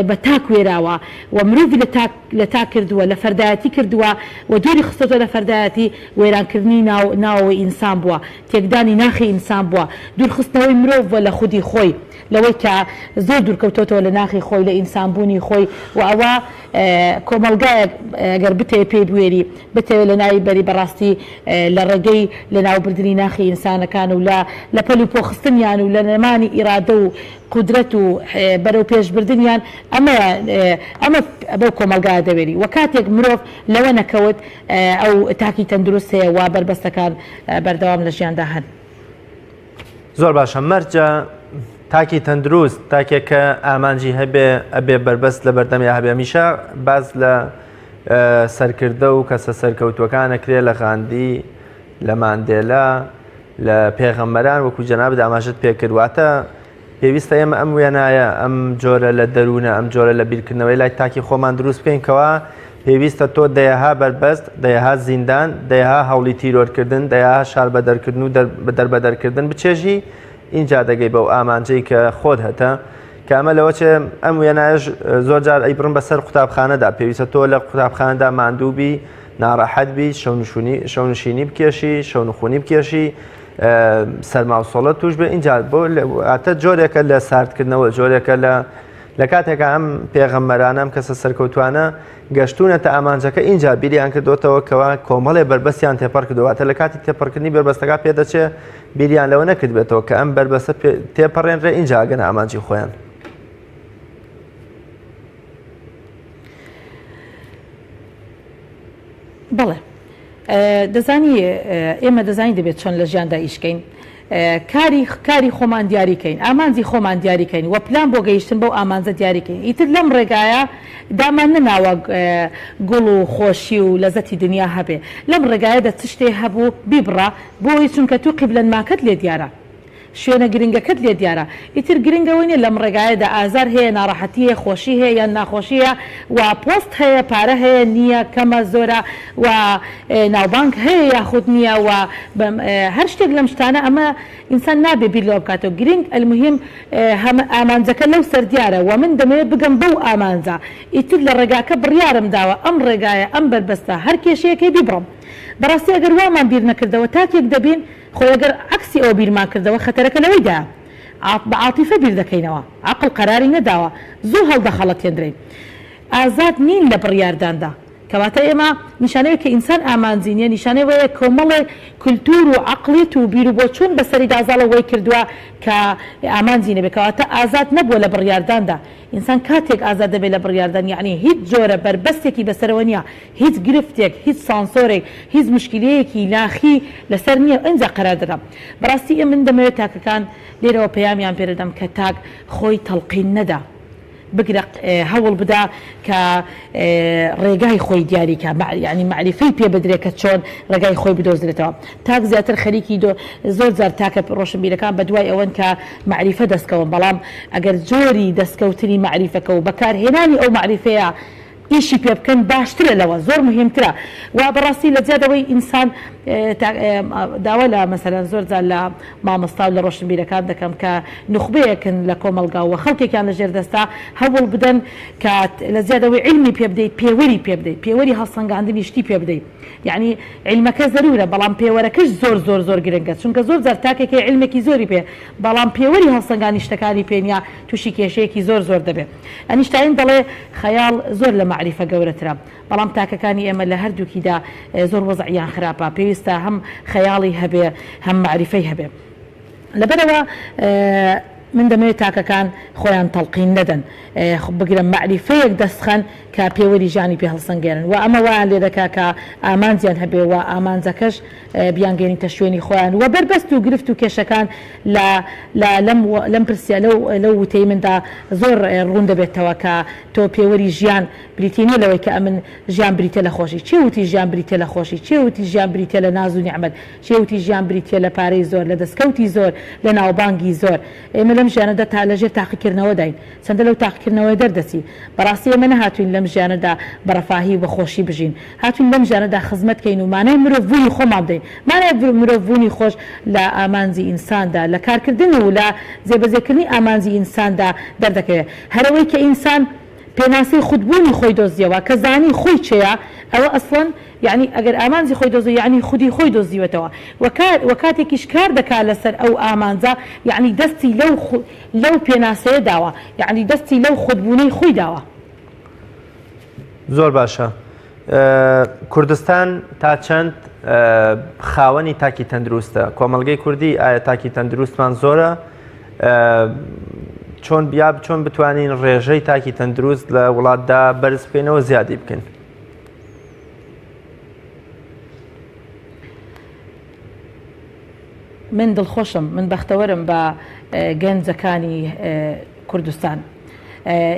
بە تاک وێراوە و مرۆڤی لە تاک لە تاک کردووە، لە فەردایەتی کردووە و دووری خستۆتەوە لە فەردایەتی، وێرانکردنی ناو ناوەوەی ئینسان بووە، تێکدانی ناخی ئینسان بووە، دوورخستنەوەی مرۆڤ بووە لە خودی خۆی، لەوەی کە زۆر دوورکەوتۆتەوە لە ناخی خۆی، لە ئینسانبوونی خۆی و ئەوە کۆمەڵگایەک گەر بتەوێ پێی بوێری، بتەوێ لەناوی بەری بەڕاستی لە ڕێگەی لەناوبردنی ناخی ئینسانەکان و لە لە پەل و پۆ خستنیان و لە نەمانی ئیرادە و قودرەت و بەرەو پێش بردنیان ئەمەیە ئەمە بەو کۆمەڵگایە دەوێری و کاتێک مرۆڤ لەوە نەکەوت ئەو تاکی تەندروست هەیە و بەربەستەکان بەردەوام لە ژیاندا هەن. زۆر باشە مەرجە تاکی تەندروست تاکێک کە ئامانجی هەبێ ئەبێ بەربەست لە بەردەمیا هەبێ هەمیشە باس لە سەرکردە و کەسە سەرکەوتوەکان ئەکرێ لە غاندی لە ماندێلا لە پێغەمبەران وەکو جەنابت ئاماژەت پێکرد واتە پێویستە ئێمە ئەم وێنایە ئەم جۆرە لە دەروونە ئەم جۆرە لە بیرکردنەوەی لای تاکی خۆمان دروست بکەین کەوا پێویستە تۆ دەیەها بەربەست دەیەها زیندان دەیەها هەوڵی تیرۆرکردن دەیەها شاربەدەرکردن و دەربەدەرکردن بچێژی ئینجا دەگەی بەو ئامانجەی کە خۆت هەتە کە ئەمە لەوە چێ ئەم وێنایەش زۆر جار ئەیبڕم بەسەر قوتابخانەدا پێویستە تۆ لە قوتابخانەدا ماندوو بی ناڕەحەت بی شەونشونی شەونشینی بکێشی شەونخونی بکێشی سەرما و سۆڵە توش بێ اینجا بۆ ئاتە جۆرێکە لە ساردکردنەوە جۆرێکە لە لە کاتێکا ئەم پێغەمبەرانە ئەم کەسە سەرکەوتوانە گەشتونەتە ئامانجەکە ئینجا بیریان کردوتەوە کەوا کۆمەڵێ بەربەستیان تێپەڕ کردووە لە کاتی تێپەڕکردنی بەربەستەکە پێدەچێ بیریان لەوە نەکردبێتەوە کە ئەم بەربەستە تێپەڕێنرێ ئینجا ئەگەنە ئامانجی خۆیان. بەڵێ دەزانی ئێمە دەزانین دەبێت چۆن لە ژیاندا ئیش کەین کاری کاری خۆمان دیاری کەین ئامانجی خۆمان دیاری کەین و پلان بۆ گەیشتن بەو ئامانجە دیاری کەین ئیتر لەم ڕێگایە دامان نەناوە گوڵ و خۆشی و لەزەتی دنیا هەبێ لەم ڕێگایەدا چ شتێ هەبوو بیبڕە بۆی چونکە تو قیبلەنماکەت لێ دیارە. شوێنە گرنگەکەت لێ دیارە. ئیتر گرنگ ئەوە نیە لەم ڕێگایەدا ئازار هەیە، ناڕەحەتی هەیە، خۆشی هەیە یان ناخۆشی هەیە و پۆست هەیە، پارە هەیە، نیە، کەمە، زۆرە و ناوبانگ هەیە یاخود نیە و هەر شتێک لەم شتانە ئەمە ئینسان نابێ بیر لەوە بکاتەوە گرنگ المهم هەم ئامانجەکە لەو سەر دیارە و من دەمەوێ بگەم بەو ئامانجە ئیتر لە ڕێگاکە بڕیارم داوە ئەم ڕێگایە ئەم بەربەستە هەر کێشەیەک هەیە بیبڕم بەڕاستی ئەگەر وامان بیر نەکردەوە تاکێک دەبین خۆ ئەگەر عەکسی ئەوە بیرمان کردەوە خەتەرەکە لەوەیدایە بە عاتیفە بیر دەکەینەوە عەقڵ قەراری نەداوە زوو هەڵدەخەڵەتێندرێین ئازاد نین لە بڕیارداندا کەواتە ئێمە نیشانەوەی کە ئینسان ئامانجی نیە نیشانەی وەیە کۆمەڵێ کولتور و عەقڵیەت و بیروبۆچوون بەسەریدا زاڵە وەی کردوە کە ئامانجی نەبێ کەواتە ئازاد نەبووە لە بڕیارداندا ئینسان کاتێک ئازاد دەبێ لە بڕیاردان یەعنی هیچ جۆرە بەربەستێکی بەسەرەوە نیە هیچ گرفتێک هیچ سانسۆرێک هیچ موشکیلەیەکی ناخی لەسەر نیە ئینجا قەرار دەدا بەڕاستی ئەمن دەمەوێت تاکەکان لێرەوە پەیامیان پێدەدەم کە تاک خۆی تەڵقین نەدا بگرە هەوڵ بدا کە ڕێگای خۆی دیاری کا یانی مەعریفەی پێ بدرێ کە چۆن ڕێگای خۆی بدۆزرێتەوە تاک زیاتر خەریکی دۆ زۆر جار تاکە ڕۆشنبیرەکان بە دوای ئەوەن کە مەعریفە دەستکەون بەڵام ئەگەر جۆری دەستکەوتنی مەعریفەکە و بەکارهێنانی ئەو مەعریفەیە ئیشی پێ بکەن باشترە لەوە زۆر مهمترە و بەڕاستی لە جیات ئەوەی ئینسان داوا لە مەسەلەن زۆر جار لە مامۆستا و لە ڕۆشنبیرەکان دەکەم کە نوخبەیەکن لە کۆمەڵگا و خەڵکێکیان لە ژێر دەستە هەوڵ بدەن کە لە جیات ئەوەی عیلمی پێ بدەیت پێوەری پێ بدەیت پێوەری هەڵسەنگاندنی شتی پێ بدەیت یەعنی عیلمەکە زەرورە بەڵام پێوەرەکەش زۆر زۆر زۆر گرنگە چونکە زۆر جار تاکێک هەیە عیلمێکی زۆری پێ بەڵام پێوەری هەڵسەنگانی شتەکانی پێ نیە توشی کێشەیەکی زۆر زۆر دەبێ. ئەنیشتاین دەڵێ خەیاڵ زۆر لە مەعریفە گەورەترە، بەڵام تاکەکانی ئێمە لە هەردووکیدا زۆر وەزعیان خراپە، پێویستە هەم خەیاڵی هەبێ هەم مەعریفەی هەبێ. لەبەرئەوە من دەمەوێت تاکەکان خۆیان تەڵقین نەدەن، بگرە مەعریفەیەک دەستخەن کە پێوەری ژیانی پێ هەڵسەنگێنن و ئەمە وایان لێدەکا کە ئامانجیان هەبێ و ئامانجەکەش بیانگەینیتە شوێنی خۆیان و بەربەست و گرفت و کێشەکان لە لە لەم لەم پرسیا لەو لەو وتەی مندا زۆر ڕوون دەبێتەوە کە تۆ پێوەری ژیان بریتی نیە لەوەی کە ئەمن ژیان بریتیە لە خۆشی کێ وتی ژیان بریتیە لە خۆشی کێ وتی ژیان بریتیە لە ناز و نیعمەت کێ وتی ژیان بریتیە لە پارەی زۆر لە دەستکەوتی زۆر لە ناوبانگی زۆر ئێمە لەم ژیانەدا تا لەژێر تاقیکردنەوەداین چەندە لەو تاقیکردنەوەیە دەردەچی بەڕاستی ئێمە نەهاتوین لەم ژیانەدا بە ڕەفاهی و بە خۆشی بژین هاتوین لەم ژیانەدا خزمەت کەین و مانای مرۆڤ بوونی خۆمان بدەین. مانای مرۆڤ بوونی خۆش لە ئامانجی ئینساندا، لە کارکردن و لە جێبەجێکردنی ئامانجی ئینساندا دەردەکەوێ. هەرئەوەی کە ئینسان پێناسەی خودبوونی خۆی دۆزیەوە، کە زانی خۆی کێیە، ئەوە ئەسڵەن یەعنی ئەگەر ئامانجی خۆی دۆزیەوە یەعنی خودی خۆی دۆزیوەتەوە و کار و کاتێکیش کار دەکا لەسەر ئەو ئامانجە یەعنی دەستی لەو لەو پێناسەیە داوە، یەعنی دەستی لەو خودبوونەی خۆی داوە. زۆر باشە کوردستان تا چەند خاوەنی تاکی تەندروستە کۆمەلگەی کوردی ئایا تاکی تەندروستمان زۆرە چۆن بیا چۆن بتوانین ڕێژەی تاکی تەندروست لە وڵاتدا بەرز بکەینەوە زیادی بکەین من دڵخۆشم من بەختەوەرم بە گەنجەکانی کوردستان.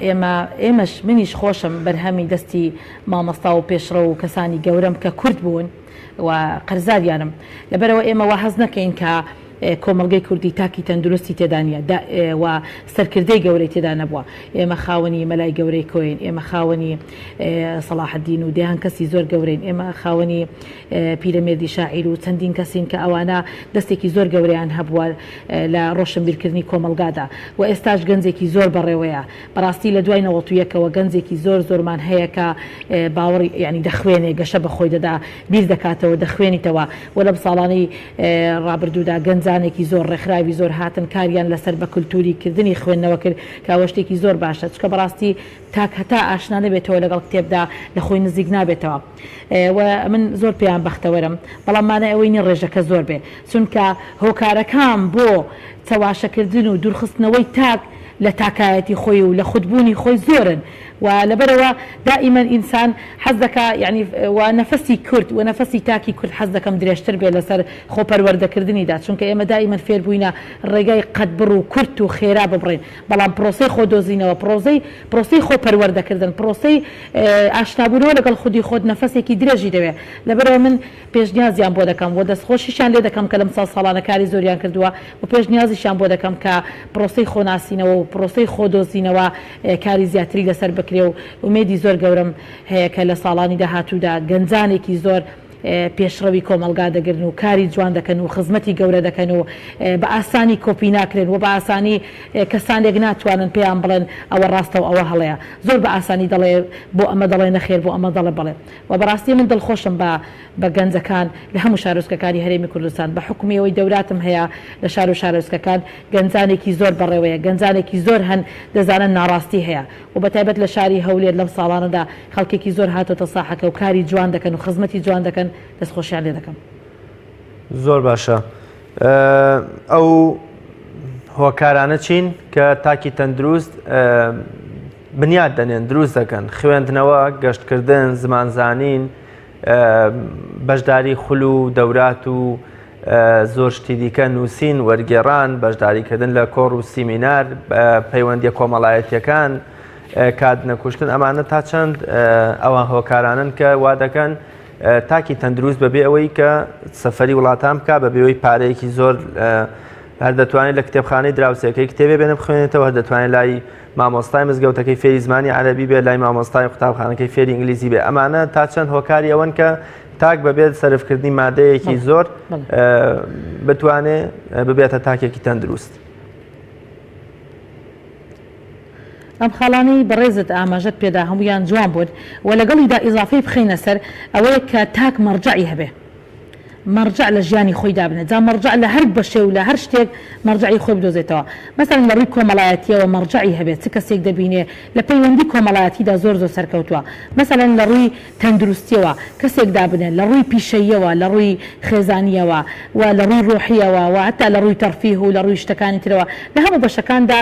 ئێمە ئێمەش منیش خۆشم بەرهەمی دەستی مامۆستا و پێشڕەو و کەسانی گەورەم کە کورد بوون و قەرزاریانم. لەبەرئەوە ئێمە وا هەست نەکەین کە کۆمەڵگەی کوردی تاکی تەندروستی تێدا نییە و سەرکردەی گەورەی تێدا نەبووە. ئێمە خاوەنی مەلای گەورەی کۆین، ئێمە خاوەنی سەڵاحەدین و دەیان کەسی زۆر گەورەین، ئێمە خاوەنی پیرەمێردی شاعیر و چەندین کەسین کە ئەوانە دەستێکی زۆر گەورەیان هەبووە لە ڕۆشنبیرکردنی کۆمەڵگادا و ئێستاش گەنجێکی زۆر بەڕێوەیە بەڕاستی لە دوای نەوەت و یەکەوە گەنجێکی زۆر زۆرمان هەیە کە باوەڕی یانی دەخوێنێ گەشە بە خۆی دەدا بیر دەکاتەوە دەخوێنیتەوە و لەم ساڵانەی ڕابردوودا گەنجانێکی زۆر ڕێکخراوی زۆر هاتن کاریان لەسەر بە کولتووری کردنی خوێندنەوە کرد کە ئەوە شتێکی زۆر باشە چونکە بەڕاستی تاک هەتا ئاشنا نەبێتەوە لەگەڵ کتێبدا لە خۆی نزیک نابێتەوە و من زۆر پێیان بەختەوەرم بەڵام مانای ئەوەی نیە ڕێژەکە زۆر بێ چونکە هۆکارەکان بۆ چەواشەکردن و دوورخستنەوەی تاک لە تاکایەتی خۆی و لە خودبوونی خۆی زۆرن. و لەبەرئەوە دائیمەن ئینسان حەز دەکا یانی و نەفەسی کورد و نەفەسی تاکی کورد حەز دەکەم درێژتر بێ لەسەر خۆ پەروەردەکردنیدا چونکە ئێمە دائیمەن فێر بووینە ڕێگای قەدبڕ و کورت و خێرا ببڕین بەڵام پرۆسەی خۆ دۆزینەوە پرۆزەی پرۆسەی خۆ پەروەردەکردن پرۆسەی ئاشنابوونەوە لەگەڵ خودی خۆت نەفەسێکی درێژی دەوێ لەبەرئەوە من پێشنیازیان بۆ دەکەم و دەستخۆشیشیان لێ دەکەم کە لەم ساڵ ساڵانە کاری زۆریان کردووە و پێشنیازیشیان بۆ دەکەم کە پرۆسەی خۆناسینەوە و پرۆسەی خۆدۆزینەوە کاری زیاتری لەسەر بکرێ و ئومێدی زۆر گەورەم هەیە کە لە ساڵانی داهاتوودا گەنجانێکی زۆر پێشڕەوی کۆمەڵگا دەگرن و کاری جوان دەکەن و خزمەتی گەورە دەکەن و بە ئاسانی کۆپی ناکرێن و بە ئاسانی کەسانێک ناتوانن پێیان بڵێن ئەوە ڕاستە و ئەوە هەڵەیە زۆر بە ئاسانی دەڵێ بۆ ئەمە دەڵێ نەخێر بۆ ئەمە دەڵێ بەڵێ و بەڕاستی من دڵخۆشم بە بە گەنجەکان لە هەموو شارۆچکەکانی هەرێمی کوردستان بە حوکمی ئەوەی دەوراتم هەیە لە شار و شارۆچکەکان گەنجانێکی زۆر بەڕێوەیە گەنجانێکی زۆر هەن دەزانن ناڕاستی هەیە و بەتایبەت لە شاری هەولێر لەم ساڵانەدا خەڵکێکی زۆر هاتۆتە ساحەکە و کاری جوان دەکەن و خزمەتی جوان دەکەن دەستخۆشیان لێ دەکەم. زۆر باشە ئەو هۆکارانە چین کە تاکی تەندروست بنیات دەنێن دروست دەکەن خوێندنەوە گەشتکردن زمانزانین بەشداری خول و دەورات و زۆر شتی دیکە نووسین وەرگێڕان بەشداریکردن لە کۆڕ و سیمینار پەیوەندیە کۆمەڵایەتیەکان کات نەکوشتن ئەمانە تا چەند ئەوان هۆکارانن کە وا دەکەن تاکی تەندروست بەبێ ئەوەی کە سەفەری وڵاتان بک بەبێ ئەوەی پارەیەکی زۆر هەر دەتوانێت لە کتێبخانەی دراوسێکەی کتێبێ بێنە بخوێنێتەوە هەر دەتوانێت لای مامۆستای مزگەوتەکەی فێری زمانی عەرەبی بێ لای مامۆستای قوتابخانەکەی فێری ئینگلیزی بێ ئەمانە تا چەند هۆکاری ئەوەن کە تاک بەبێت سەرفکردنی مادەیەکی زۆر بتوانێ ببێتە تاکێکی تەندروست. ئەم خاڵانەی بەڕێزت ئاماژەت پێدا هەموویان جوان بوون و لەگەڵیدا ئیزافەی بخەینە سەر ئەوەیە کە تاک مەڕجەعی هەبێ. مەڕجەع لە ژیانی خۆی دابنێت جا مەڕجەع لە هەر بەشێ و لە هەر شتێک مەڕجەعی خۆی بدۆزێتەوە مەسەلەن لە ڕووی کۆمەڵایەتیەوە مەڕجەعی هەبێت چ کەسێک دەبینێ لە پەیوەندی کۆمەڵایەتیدا زۆر زۆر سەرکەوتووە مەسەلەن لە ڕووی تەندروستیەوە کەسێک دابنێت لە ڕووی پیشەییەوە لە ڕووی خێزانیەوە و لە ڕووی ڕۆحیەوە و هەتا لە ڕووی تەرفیه و لە ڕووی شتەکانی ترەوە لە هەموو بەشەکاندا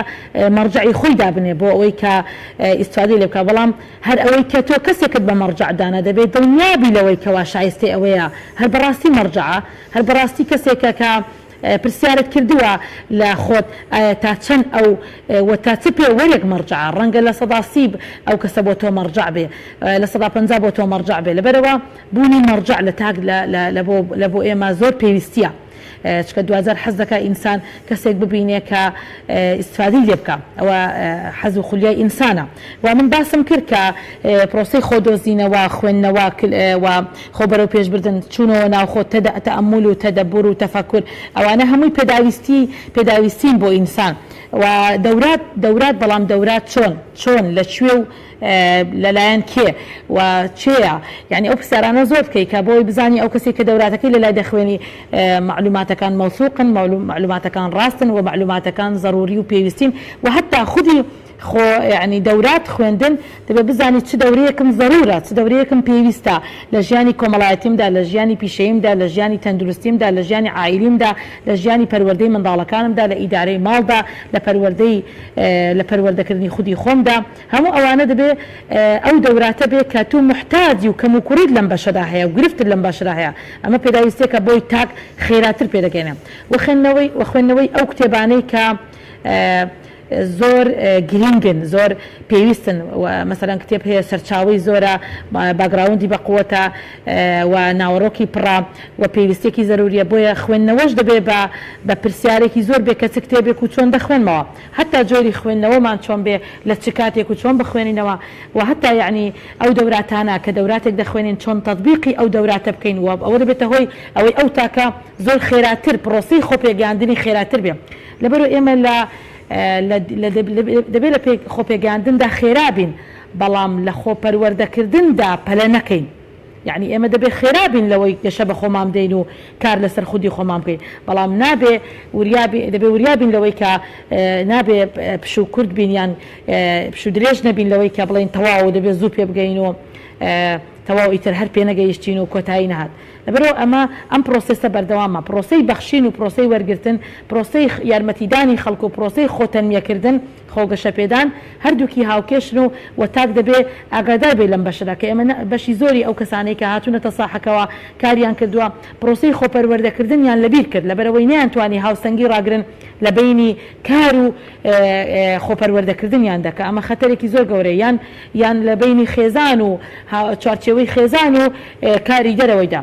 مەڕجەعی خۆی دابنێ بۆ ئەوەی کە ئیستفادەی لێ بکا بەڵام هەر ئەوەی کە تۆ کەسێکت بە مەڕجەع دانا دەبێ دڵنیا بی لەوەی کەوا شایستەی ئەوەیە هەر بەڕاستی مەڕجەعە هەر بەڕاستی کەسێکە کە پرسیارت کردووە لە خۆت ئایا تا چەند ئەو وە تا چ پێوەرێک مەڕجەعە ڕەنگە 30% ئەو کەسە بۆ تۆ مەڕجەع بێ 50% بۆ تۆ مەڕجەع بێ لەبەرئەوە بوونی مەڕجەع لە تاک لە لە بۆ لە بۆ ئێمە زۆر پێویستیە. چونکە دواجار حەز دەکا ئینسان کەسێک ببینێ کە ئیستفادەی لێ بکا ئەوە حەز و خولیای ئینسانە و من باسم کرد کە پرۆسەی خۆدۆزینەوە خوێندنەوە و خۆ بەرەو پێشبردن چوونەوە ناوخۆ تەئەمول و تەدەبور و تەفەکور ئەوانە هەمووی پێداویستی پێداویستین بۆ ئینسان و دەورات دەورات بەڵام دەورات چۆن چۆن لە کوێ و لەلایەن کێ و کێیە یانی ئەو پرسیارانە زۆر بکەی کە بۆی بزانی ئەو کەسەی کە دەوراتەکەی لەلای دەخوێنی مەعلوماتەکان مەوسوقن مەعلوماتەکان ڕاستن و مەعلوماتەکان زەروری و پێویستین و هەتا خودی خۆ یانی دەورات خوێندن دەبێ بزانی چ دەورەیەکم زەرورە چ دەورەیەکم پێویستە لە ژیانی کۆمەڵایەتیمدا لە ژیانی پیشەییمدا لە ژیانی تەندروستیمدا لە ژیانی عائیلیمدا لە ژیانی پەروەردەی منداڵەکانمدا لە ئیدارەی ماڵدا لە پەروەردەی لە پەروەردەکردنی خودی خۆمدا هەموو ئەوانە دەبێ ئەو دەوراتە بێ کە تو موحتاجی و کەموکوڕیت لەم بەشەدا هەیە و گرفتت لەم بەشەدا هەیە ئەمە پێداویستیەکە بۆی تاک خێراتر پێدەگەینێ و خوێندنەوەی و خوێندنەوەی ئەو کتێبانەی کە زۆر گرینگن زۆر پێویستن و مەسەلەن کتێب هەیە سەرچاوەی زۆرە background ی بەقوەتە و ناوەڕۆکی پڕە و پێویستیەکی زەروریە بۆیە خوێندنەوەش دەبێ بە بە پرسیارێکی زۆر بێ کە چ کتێبێک و چۆن دەخوێنمەوە هەتا جۆری خوێندنەوەمان چۆن بێ لە چ کاتێک و چۆن بخوێنینەوە و هەتا یەعنی ئەو دەوراتانە کە دەوراتێک دەخوێنین چۆن تەتبیقی ئەو دەوراتە بکەین و ئەوە دەبێتە هۆی ئەوەی ئەو تاکە زۆر خێراتر پڕۆسەی خۆپێگەیاندنی خێراتر بێ لەبەرئەوە ئێمە لە لە دەبێ لە خۆپێگەیاندندا خێرا بین بەڵام لە خۆپەروەردەکردندا پەلە نەکەین. یەعنی ئێمە دەبێ خێرا بین لەوەی گەشە بە خۆمان بدەین و کار لەسەر خودی خۆمان بکەین، بەڵام نابێ وریا بین، دەبێ وریا بین لەوەی کە نابێ پشوو کورت بین یان پشوو درێژ نەبین لەوەی کە بڵێین تەواو دەبێ زوو پێ بگەین و. تەواو ئیتر هەر پێنەگەیشتین و کۆتایی نەهات. لەبەرئەوە ئەمە ئەم پرۆسێسە بەردەوامە، پرۆسەی بەخشین و پرۆسەی وەرگرتن، پرۆسەی یارمەتیدانی خەڵک و پرۆسەی خۆتەنمیەکردن، خۆگەشەپێدان، هەردووکی هاوکێشن و و تاک دەبێ ئاگادار بێ لەم بەشەدا کە ئێمە بەشی زۆری ئەو کەسانەی کە هاتوونەتە ساحەکەوە کاریان کردووە پرۆسەی خۆپەروەردەکردنیان لەبیر کرد لەبەرئەوەی نەیانتوانی هاوسەنگی ڕاگرن لە بەینی کار و خۆپەروەردەکردنیاندا کە ئەمە خەتەرێکی زۆر گەورەیە یان یان لە بەینی خێزان و چوارچێوەی خێزان و کاری دەرەوەیدا.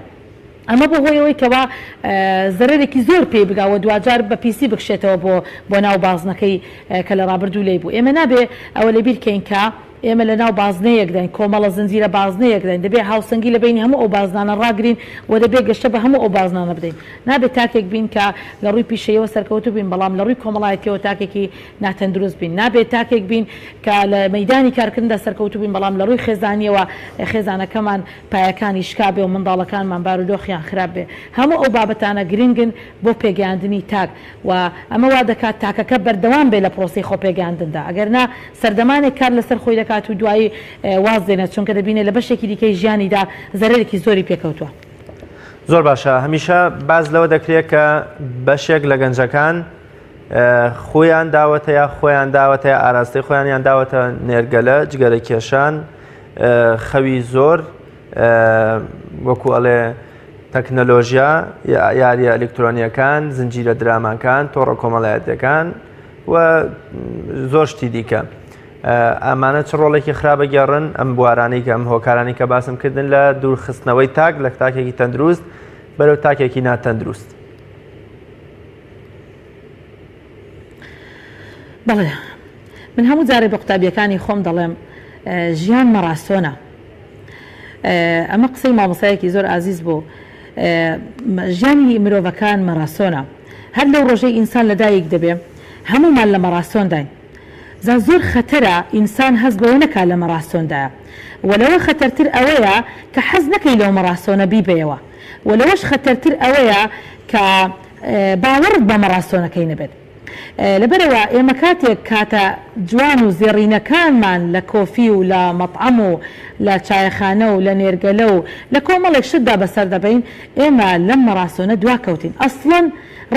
ئەمە بۆ هۆی ئەوەی کەوا زەرەرێکی زۆر پێی بگا و دواجار بە پیسی بکشێتەوە بۆ بۆ ناو بازنەکەی کە لە ڕابردوو لێی بوو. ئێمە نابێ ئەوە لەبیر کەین کە ئێمە لە ناو بازنەیەکداین، کۆمەڵە زنجیرە بازنەیەکداین، دەبێ هاوسەنگی لە بەینی هەموو ئەو بازنانە ڕاگرین و دەبێ گەشە بە هەموو ئەو بازنانە بدەین. نابێ تاکێک بین کە لە ڕووی پیشەییەوە سەرکەوتوو بین، بەڵام لە ڕووی کۆمەڵایەتییەوە تاکێکی ناتەندروست بین. نابێ تاکێک بین کە لە مەیدانی کارکردندا سەرکەوتوو بین، بەڵام لە ڕووی خێزانییەوە خێزانەکەمان پایەکانی شکابێ و منداڵەکانمان بارودۆخیان خراپ بێ. هەموو ئەو بابەتانە گرنگن بۆ پێگەیاندنی تاک و ئەمە وا دەکات تاکەکە بەردەوام بێ لە پرۆسەی خۆپێگەیاندندا. ئەگەر نا سەردەمانێک کار لەسەر خۆی دەکات و دوایی واز دێنێت، چونکە دەبینێ لە بەشێکی دیکەی ژیانیدا زەرەرێکی زۆری پێکەوتووە. زۆر باشە هەمیشە باس لەوە دەکرێت کە بەشێک لە گەنجەکان خۆیان داوەتە یا خۆیان داوەتە یا ئاراستەی خۆیانیان داوەتە نێرگەلە جگەرە کێشان خەوی زۆر وەکو ئەڵێ تەکنەلۆژیا یاریە ئەلکترۆنیەکان زنجیرە دراماکان تۆڕە کۆمەڵایەتەکان و زۆر شتی دیکە ئەمانە چ ڕۆڵێکی خراپە گێڕن ئەم بوارانەی کە ئەم هۆکارانی کە باسم کردن لە دوورخستنەوەی تاک لە تاکێکی تەندروست بەرەو تاکێکی ناتەندروست. بەڵێ من هەموو جارێ بە قوتابیەکانی خۆم دەڵێم ژیان مەڕاسۆنە ئەمە قسەی مامۆسایەکی زۆر ئازیز بوو ژیانی مرۆڤەکان مەراسۆنە هەر لەو ڕۆژەی ئینسان لەدایک دەبێ هەموومان لە مەراسۆنداین جا زۆر خەتەرە ئینسان هەست بەوە نەکا لە مەراسۆندایە وە لەوە خەتەرتر ئەوەیە کە حەز نەکەی لەو مەراسۆنە بیبەیەوە وە لەوەش خەتەرتر ئەوەیە کە باوەڕت بە مەراسۆنەکەی نەبێت. لەبەرئەوە ئێمە کاتێک کاتە جوان و زێڕینەکانمان لە کۆفی و لە مەتعەم و لە چایەخانە و لە نێرگەلە و لە کۆمەڵێک شتدا بەسەر دەبەین، ئێمە لەم مەراسۆنە دواکەوتین. ئەسڵەن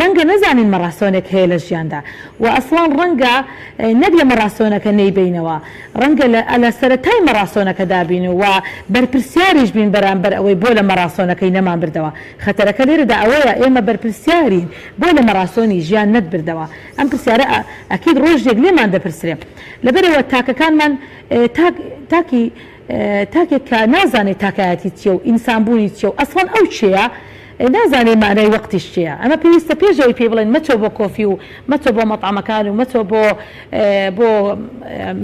ڕەنگە نەزانین مەراسۆنێک هەیە لە ژیاندا و ئەسڵان ڕەنگە نەک لە مەراسۆنەکە نەیبەینەوە، ڕەنگە لە لە سەرەتای مەراسۆنەکەدا بین و بەرپرسیاریش بین بەرامبەر ئەوەی بۆ لە مەراسۆنەکەی نەمانبردەوە. خەتەرەکە لێرەدا ئەوەیە ئێمە بەرپرسیارین بۆ لە مەراسۆنی ژیان نەتبردەوە؟ ئەم پرسیارە ئەکید ڕۆژێک لێمان دەپرسرێ. لەبەرئەوە تاکەکانمان تاک تاکی تاکێک کە نازانێ تاکایەتی چیە و ئینسان بوونی چیە و ئەسڵەن ئەو کێیە نازانێ مانای وەقتیش چیە. ئەمە پێویستە پێش ئەوەی پێی بڵێن مەچۆ بۆ کۆفی و مەچۆ بۆ مەتعەمەکان و مەچۆ بۆ بۆ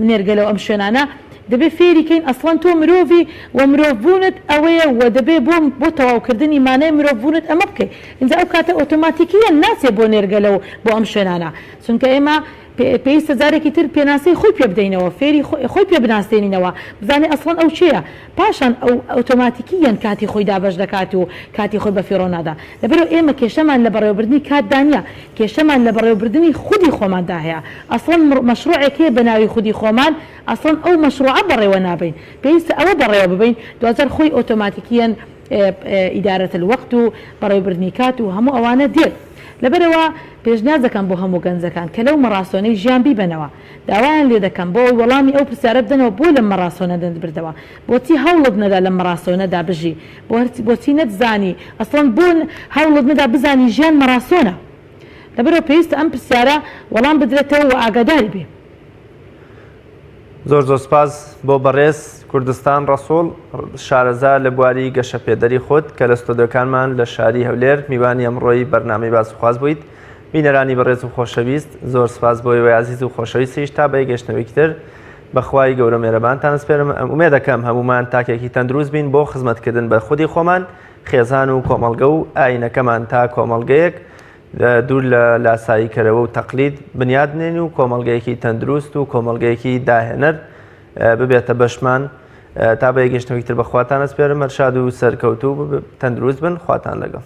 نێرگەلە و ئەم شوێنانە دەبێ فێری کەین ئەسڵەن تۆ مرۆڤی و مرۆڤ بوونت ئەوەیە و دەبێ بۆ بۆ تەواو کردنی مانای مرۆڤ بوونت ئەمە بکەی ئینجا ئەو کاتە ئۆتۆماتیکییەن ناچێ بۆ نێرگەلە و بۆ ئەم شوێنانە چونکە ئێمە پێویستە جارێکی تر پێناسەی خۆی پێ بدەینەوە فێری خۆی پێ بناسێنینەوە بزانێ ئەسڵەن ئەو کێیە پاشان ئەو ئۆتۆماتیکییەن کاتی خۆی دابەش دەکات و کاتی خۆی بەفیڕۆ نادا لەبەرئەوە ئێمە کێشەمان لە بەڕێوەبردنی کاتدا نییە کێشەمان لە بەڕێوەبردنی خودی خۆماندا هەیە ئەسڵەن مەشروعێک هەیە بە ناوی خودی خۆمان ئەسڵەن ئەو مەشروعە بەڕێوە نابەین پێویستە ئەوە بەڕێوە ببەین دواجار خۆی ئۆتۆماتیکیەن ئیدارەت الوقت و بەڕێوەبردنی کات و هەموو ئەوانە دێت لەبەرئەوە پێشنیاز دەکەم بۆ هەموو گەنجەکان کە لەو مەڕاسۆنەی ژیان بیبەنەوە داوایان لێ دەکەم بۆ ئەوەی وەڵامی ئەو پرسیارە بدەنەوە بۆ لەم مەڕاسۆنە نەتبردەوە بۆچی هەوڵت نەدا لەم مەڕاسۆنەدا بژی بۆچی نەتزانی ئەسڵەن بۆ هەوڵت نەدا بزانی ژیان مەڕاسۆنە لەبەرئەوە پێویستە ئەم پرسیارە وەڵام بدرێتەوە و ئاگاداری بێ. زۆر زۆر سپاس بۆ بەڕێز کوردستان ڕەسوڵ شارەزا لە بواری گەشەپێدەری خود کە لە ستۆدیۆکانمان لە شاری هەولێر میوانی ئەمڕۆی بەرنامەی باس و خواست بوویت بینەرانی بەڕێز و خۆشەویست زۆر سپاس بۆ ئێوەی ئازیز و خۆشەویستیش تا بە گەشتنەوەیەکی تر بەخوای گەورە مێرەبانتان ئەسپێرم ئومێد دەکەم هەموومان تاکێکی تەندروست بین بۆ خزمەتکردن بە خودی خۆمان خێزان و کۆمەڵگە و ئاینەکەمان تا کۆمەڵگەیەک دوور لە لاساییکەرەوە و تەقلید بنیات بنێین و کۆمەڵگەیەکی تەندروست و کۆمەڵگەیەکی داهێنەر ببێتە بەشمان تا بە یەکگەشتنەوەی تر بەخواتان ئەسپێرم هەر شاد و سەرکەوتوو تەندروست بن خواتان لەگەڵ.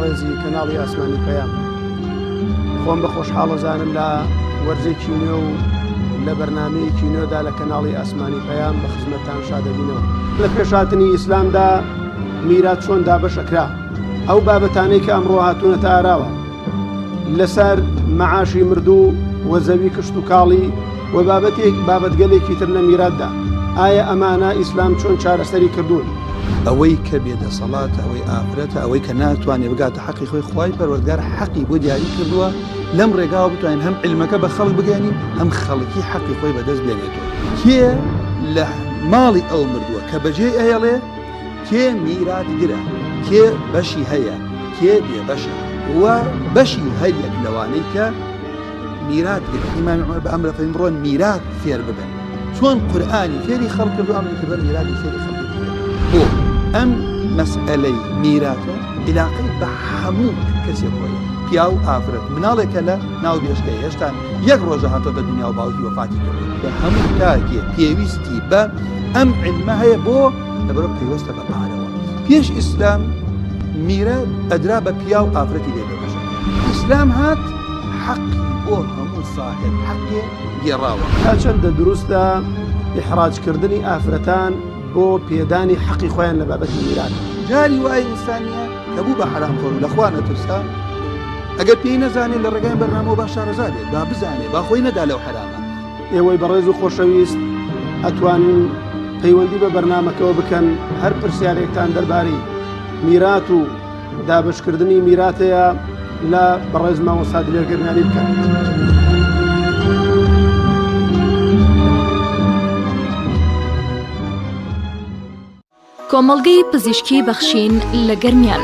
بەڕێزی کەناڵی ئاسمانی پەیام خۆم بە خۆشحاڵەزانم لە وەرزێکی نوێ و لە بەرنمەیەکی نوێدا لە کەناڵی ئاسمانی پەیام بە خزمەتتان شادەبینەوە لە پێشاتنی ئیسلامدا میرات چۆن دابەشەکرا ئەو بابەتانەی کە ئەمڕۆ هاتوونەتە ئاراوە لەسەر مەعاشی مردوو و زەوی کشتوکاڵی و بابەتێک بابەتگەلێکی تر لە میراتدا، ئایا ئەمانە ئیسلام چۆن چارەسەری کردوون؟ ئەوەی کە بێ دەسەڵاتە، ئەوەی ئافرەتە، ئەوەی کە ناتوانێ بگاتە حەقی خۆی، خوای پەروەردگار حەقی بۆ دیاری کردووە، لەم ڕێگاوە بتوانین هەم عیلمەکە بە خەڵک بگەیەنین، هەم خەڵکی حەقی خۆی بەدەست بێنێتەوە. کێ لە ماڵی ئەو مردووە کە بەجێی ئەهێڵێ، کێ میراتگرە، کێ بەشی هەیە، کێ بێبەشە و بەشی هەریەک لەوانەی کە میراتگرە. ئیمامی عومەر بە ئەمرە فەرمی بڕۆن میرات فێر ببن. چۆن قورئانی فێری خەڵک کردو ئەمری کردوە میراتی فێری خەڵکی بکەن. بۆ ئەم مەسئەلەی میراتە عیلاقەی بە هەموو کەسێک هەیە، پیاو، ئافرەت، مناڵێکە لە ناو بێشکەیە هێشتا یەک ڕۆژە هاتۆتە دنیا و باوکی وەفاتی کردوە. هەموو تاکێ پێویستی بە ئەم عیلمە هەیە بۆ لەبەرئەوە پەیوەستە بە پارەوە. پێش ئیسلام میرات ئەدرا بە پیاو ئافرەتی لێ بێبەشە. ئیسلام هات حەقی بۆ هەموو ساحێب حەقێ گێڕاوە. تا چەندە دروستە ئیحراج کردنی ئافرەتان بۆ پێدانی حەقی خۆیان لە بابەتی میرات؟ جاری وایە ئینسان نییە کە بوو بە حەرامخۆر و لە خوا نەترسا، ئەگەر پێی نەزانێ لە ڕێگای بەرنامەوە با شارەزا بێت، با بزانێ، با خۆی نەدا لەو حەرامە. ئێوەی بەڕێز و خۆشەویست ئەتوانن پەیوەندی بە بەرنامەکەوە بکەن هەر پرسیارێکتان دەربارەی میرات و دابشکردنی میراتەیە لە بەڕێز مامۆستا دلێر گەرمیانی بکەن. کۆمەڵگەی پزیشکی بەخشین لە گەرمیان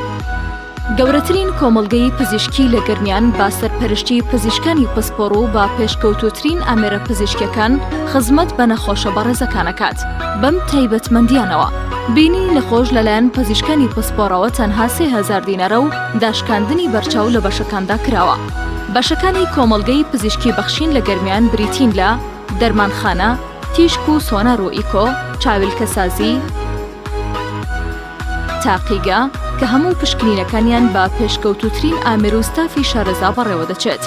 گەورەترین کۆمەڵگەی پزیشکی لە گەرمیان بە سەرپەرشتی پزیشکانی پسپۆڕ و بە پێشکەوتووترین ئامێرە پزیشکیەکان خزمەت بە نەخۆشە بەڕێزەکان ئەکات بەم تایبەتمەندیانەوە بینینی نەخۆش لەلایەن پزیشکانی پسپۆڕەوە تەنها 3000 دینارە و داشکاندنی بەرچاو لە بەشەکاندا کراوە بەشەکانی کۆمەڵگەی پزیشکی بەخشین لە گەرمیان بریتین لە دەرمانخانە، تیشک و سۆنار و ئیکۆ، چاویلکەسازی، تاقیگە، کە هەموو پشکنینەکانیان بە پێشکەوتووترین ئامێر و ستافی شارەزا بەڕێوەدەچێت.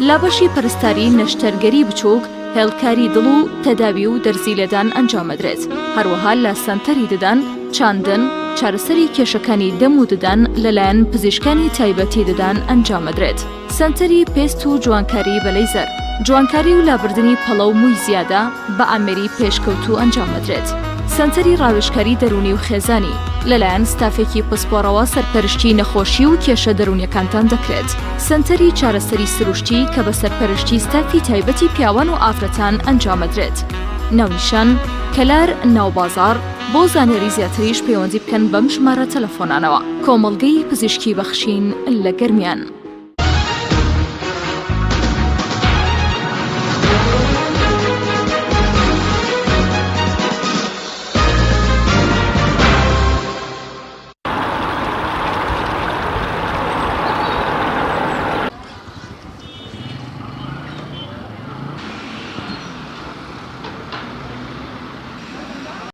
لە بەشی پەرستاری نەشتەرگەری بچووک، هێڵکاری دڵ و تەداوی و دەرزی لێدان ئەنجامەدرێت. هەروەها لە سەنتەری ددان، چاندن، چارەسەری کێشەکانی دەم و ددان لەلایەن پزیشکانی تایبەتی ددان ئەنجامەدرێت. سەنتەری پێست و جوانکاری بە لەیزەر، جوانکاری و لابردنی پەڵە و مووی زیادە بە ئامێری پێشکەوتوو ئەنجامەدرێت. سەنتەری ڕاوێژکاری دەروونی و خێزانی، لەلایەن ستافێکی پسپۆڕەوە سەرپەرشتی نەخۆشی و کێشە دەروونیەکانتان دەکرێت. سەنتەری چارەسەری سروشتی کە بە سەرپەرشتی ستافی تایبەتی پیاوان و ئافرەتان ئەنجامەدرێت. ناونیشان، کەلار، ناوبازاڕ، بۆ زانیاری زیاتریش پەیوەندی بکەن بەم ژمارە تەلەفۆنانەوە. کۆمەڵگەی پزیشکی بەخشین لە گەرمیان.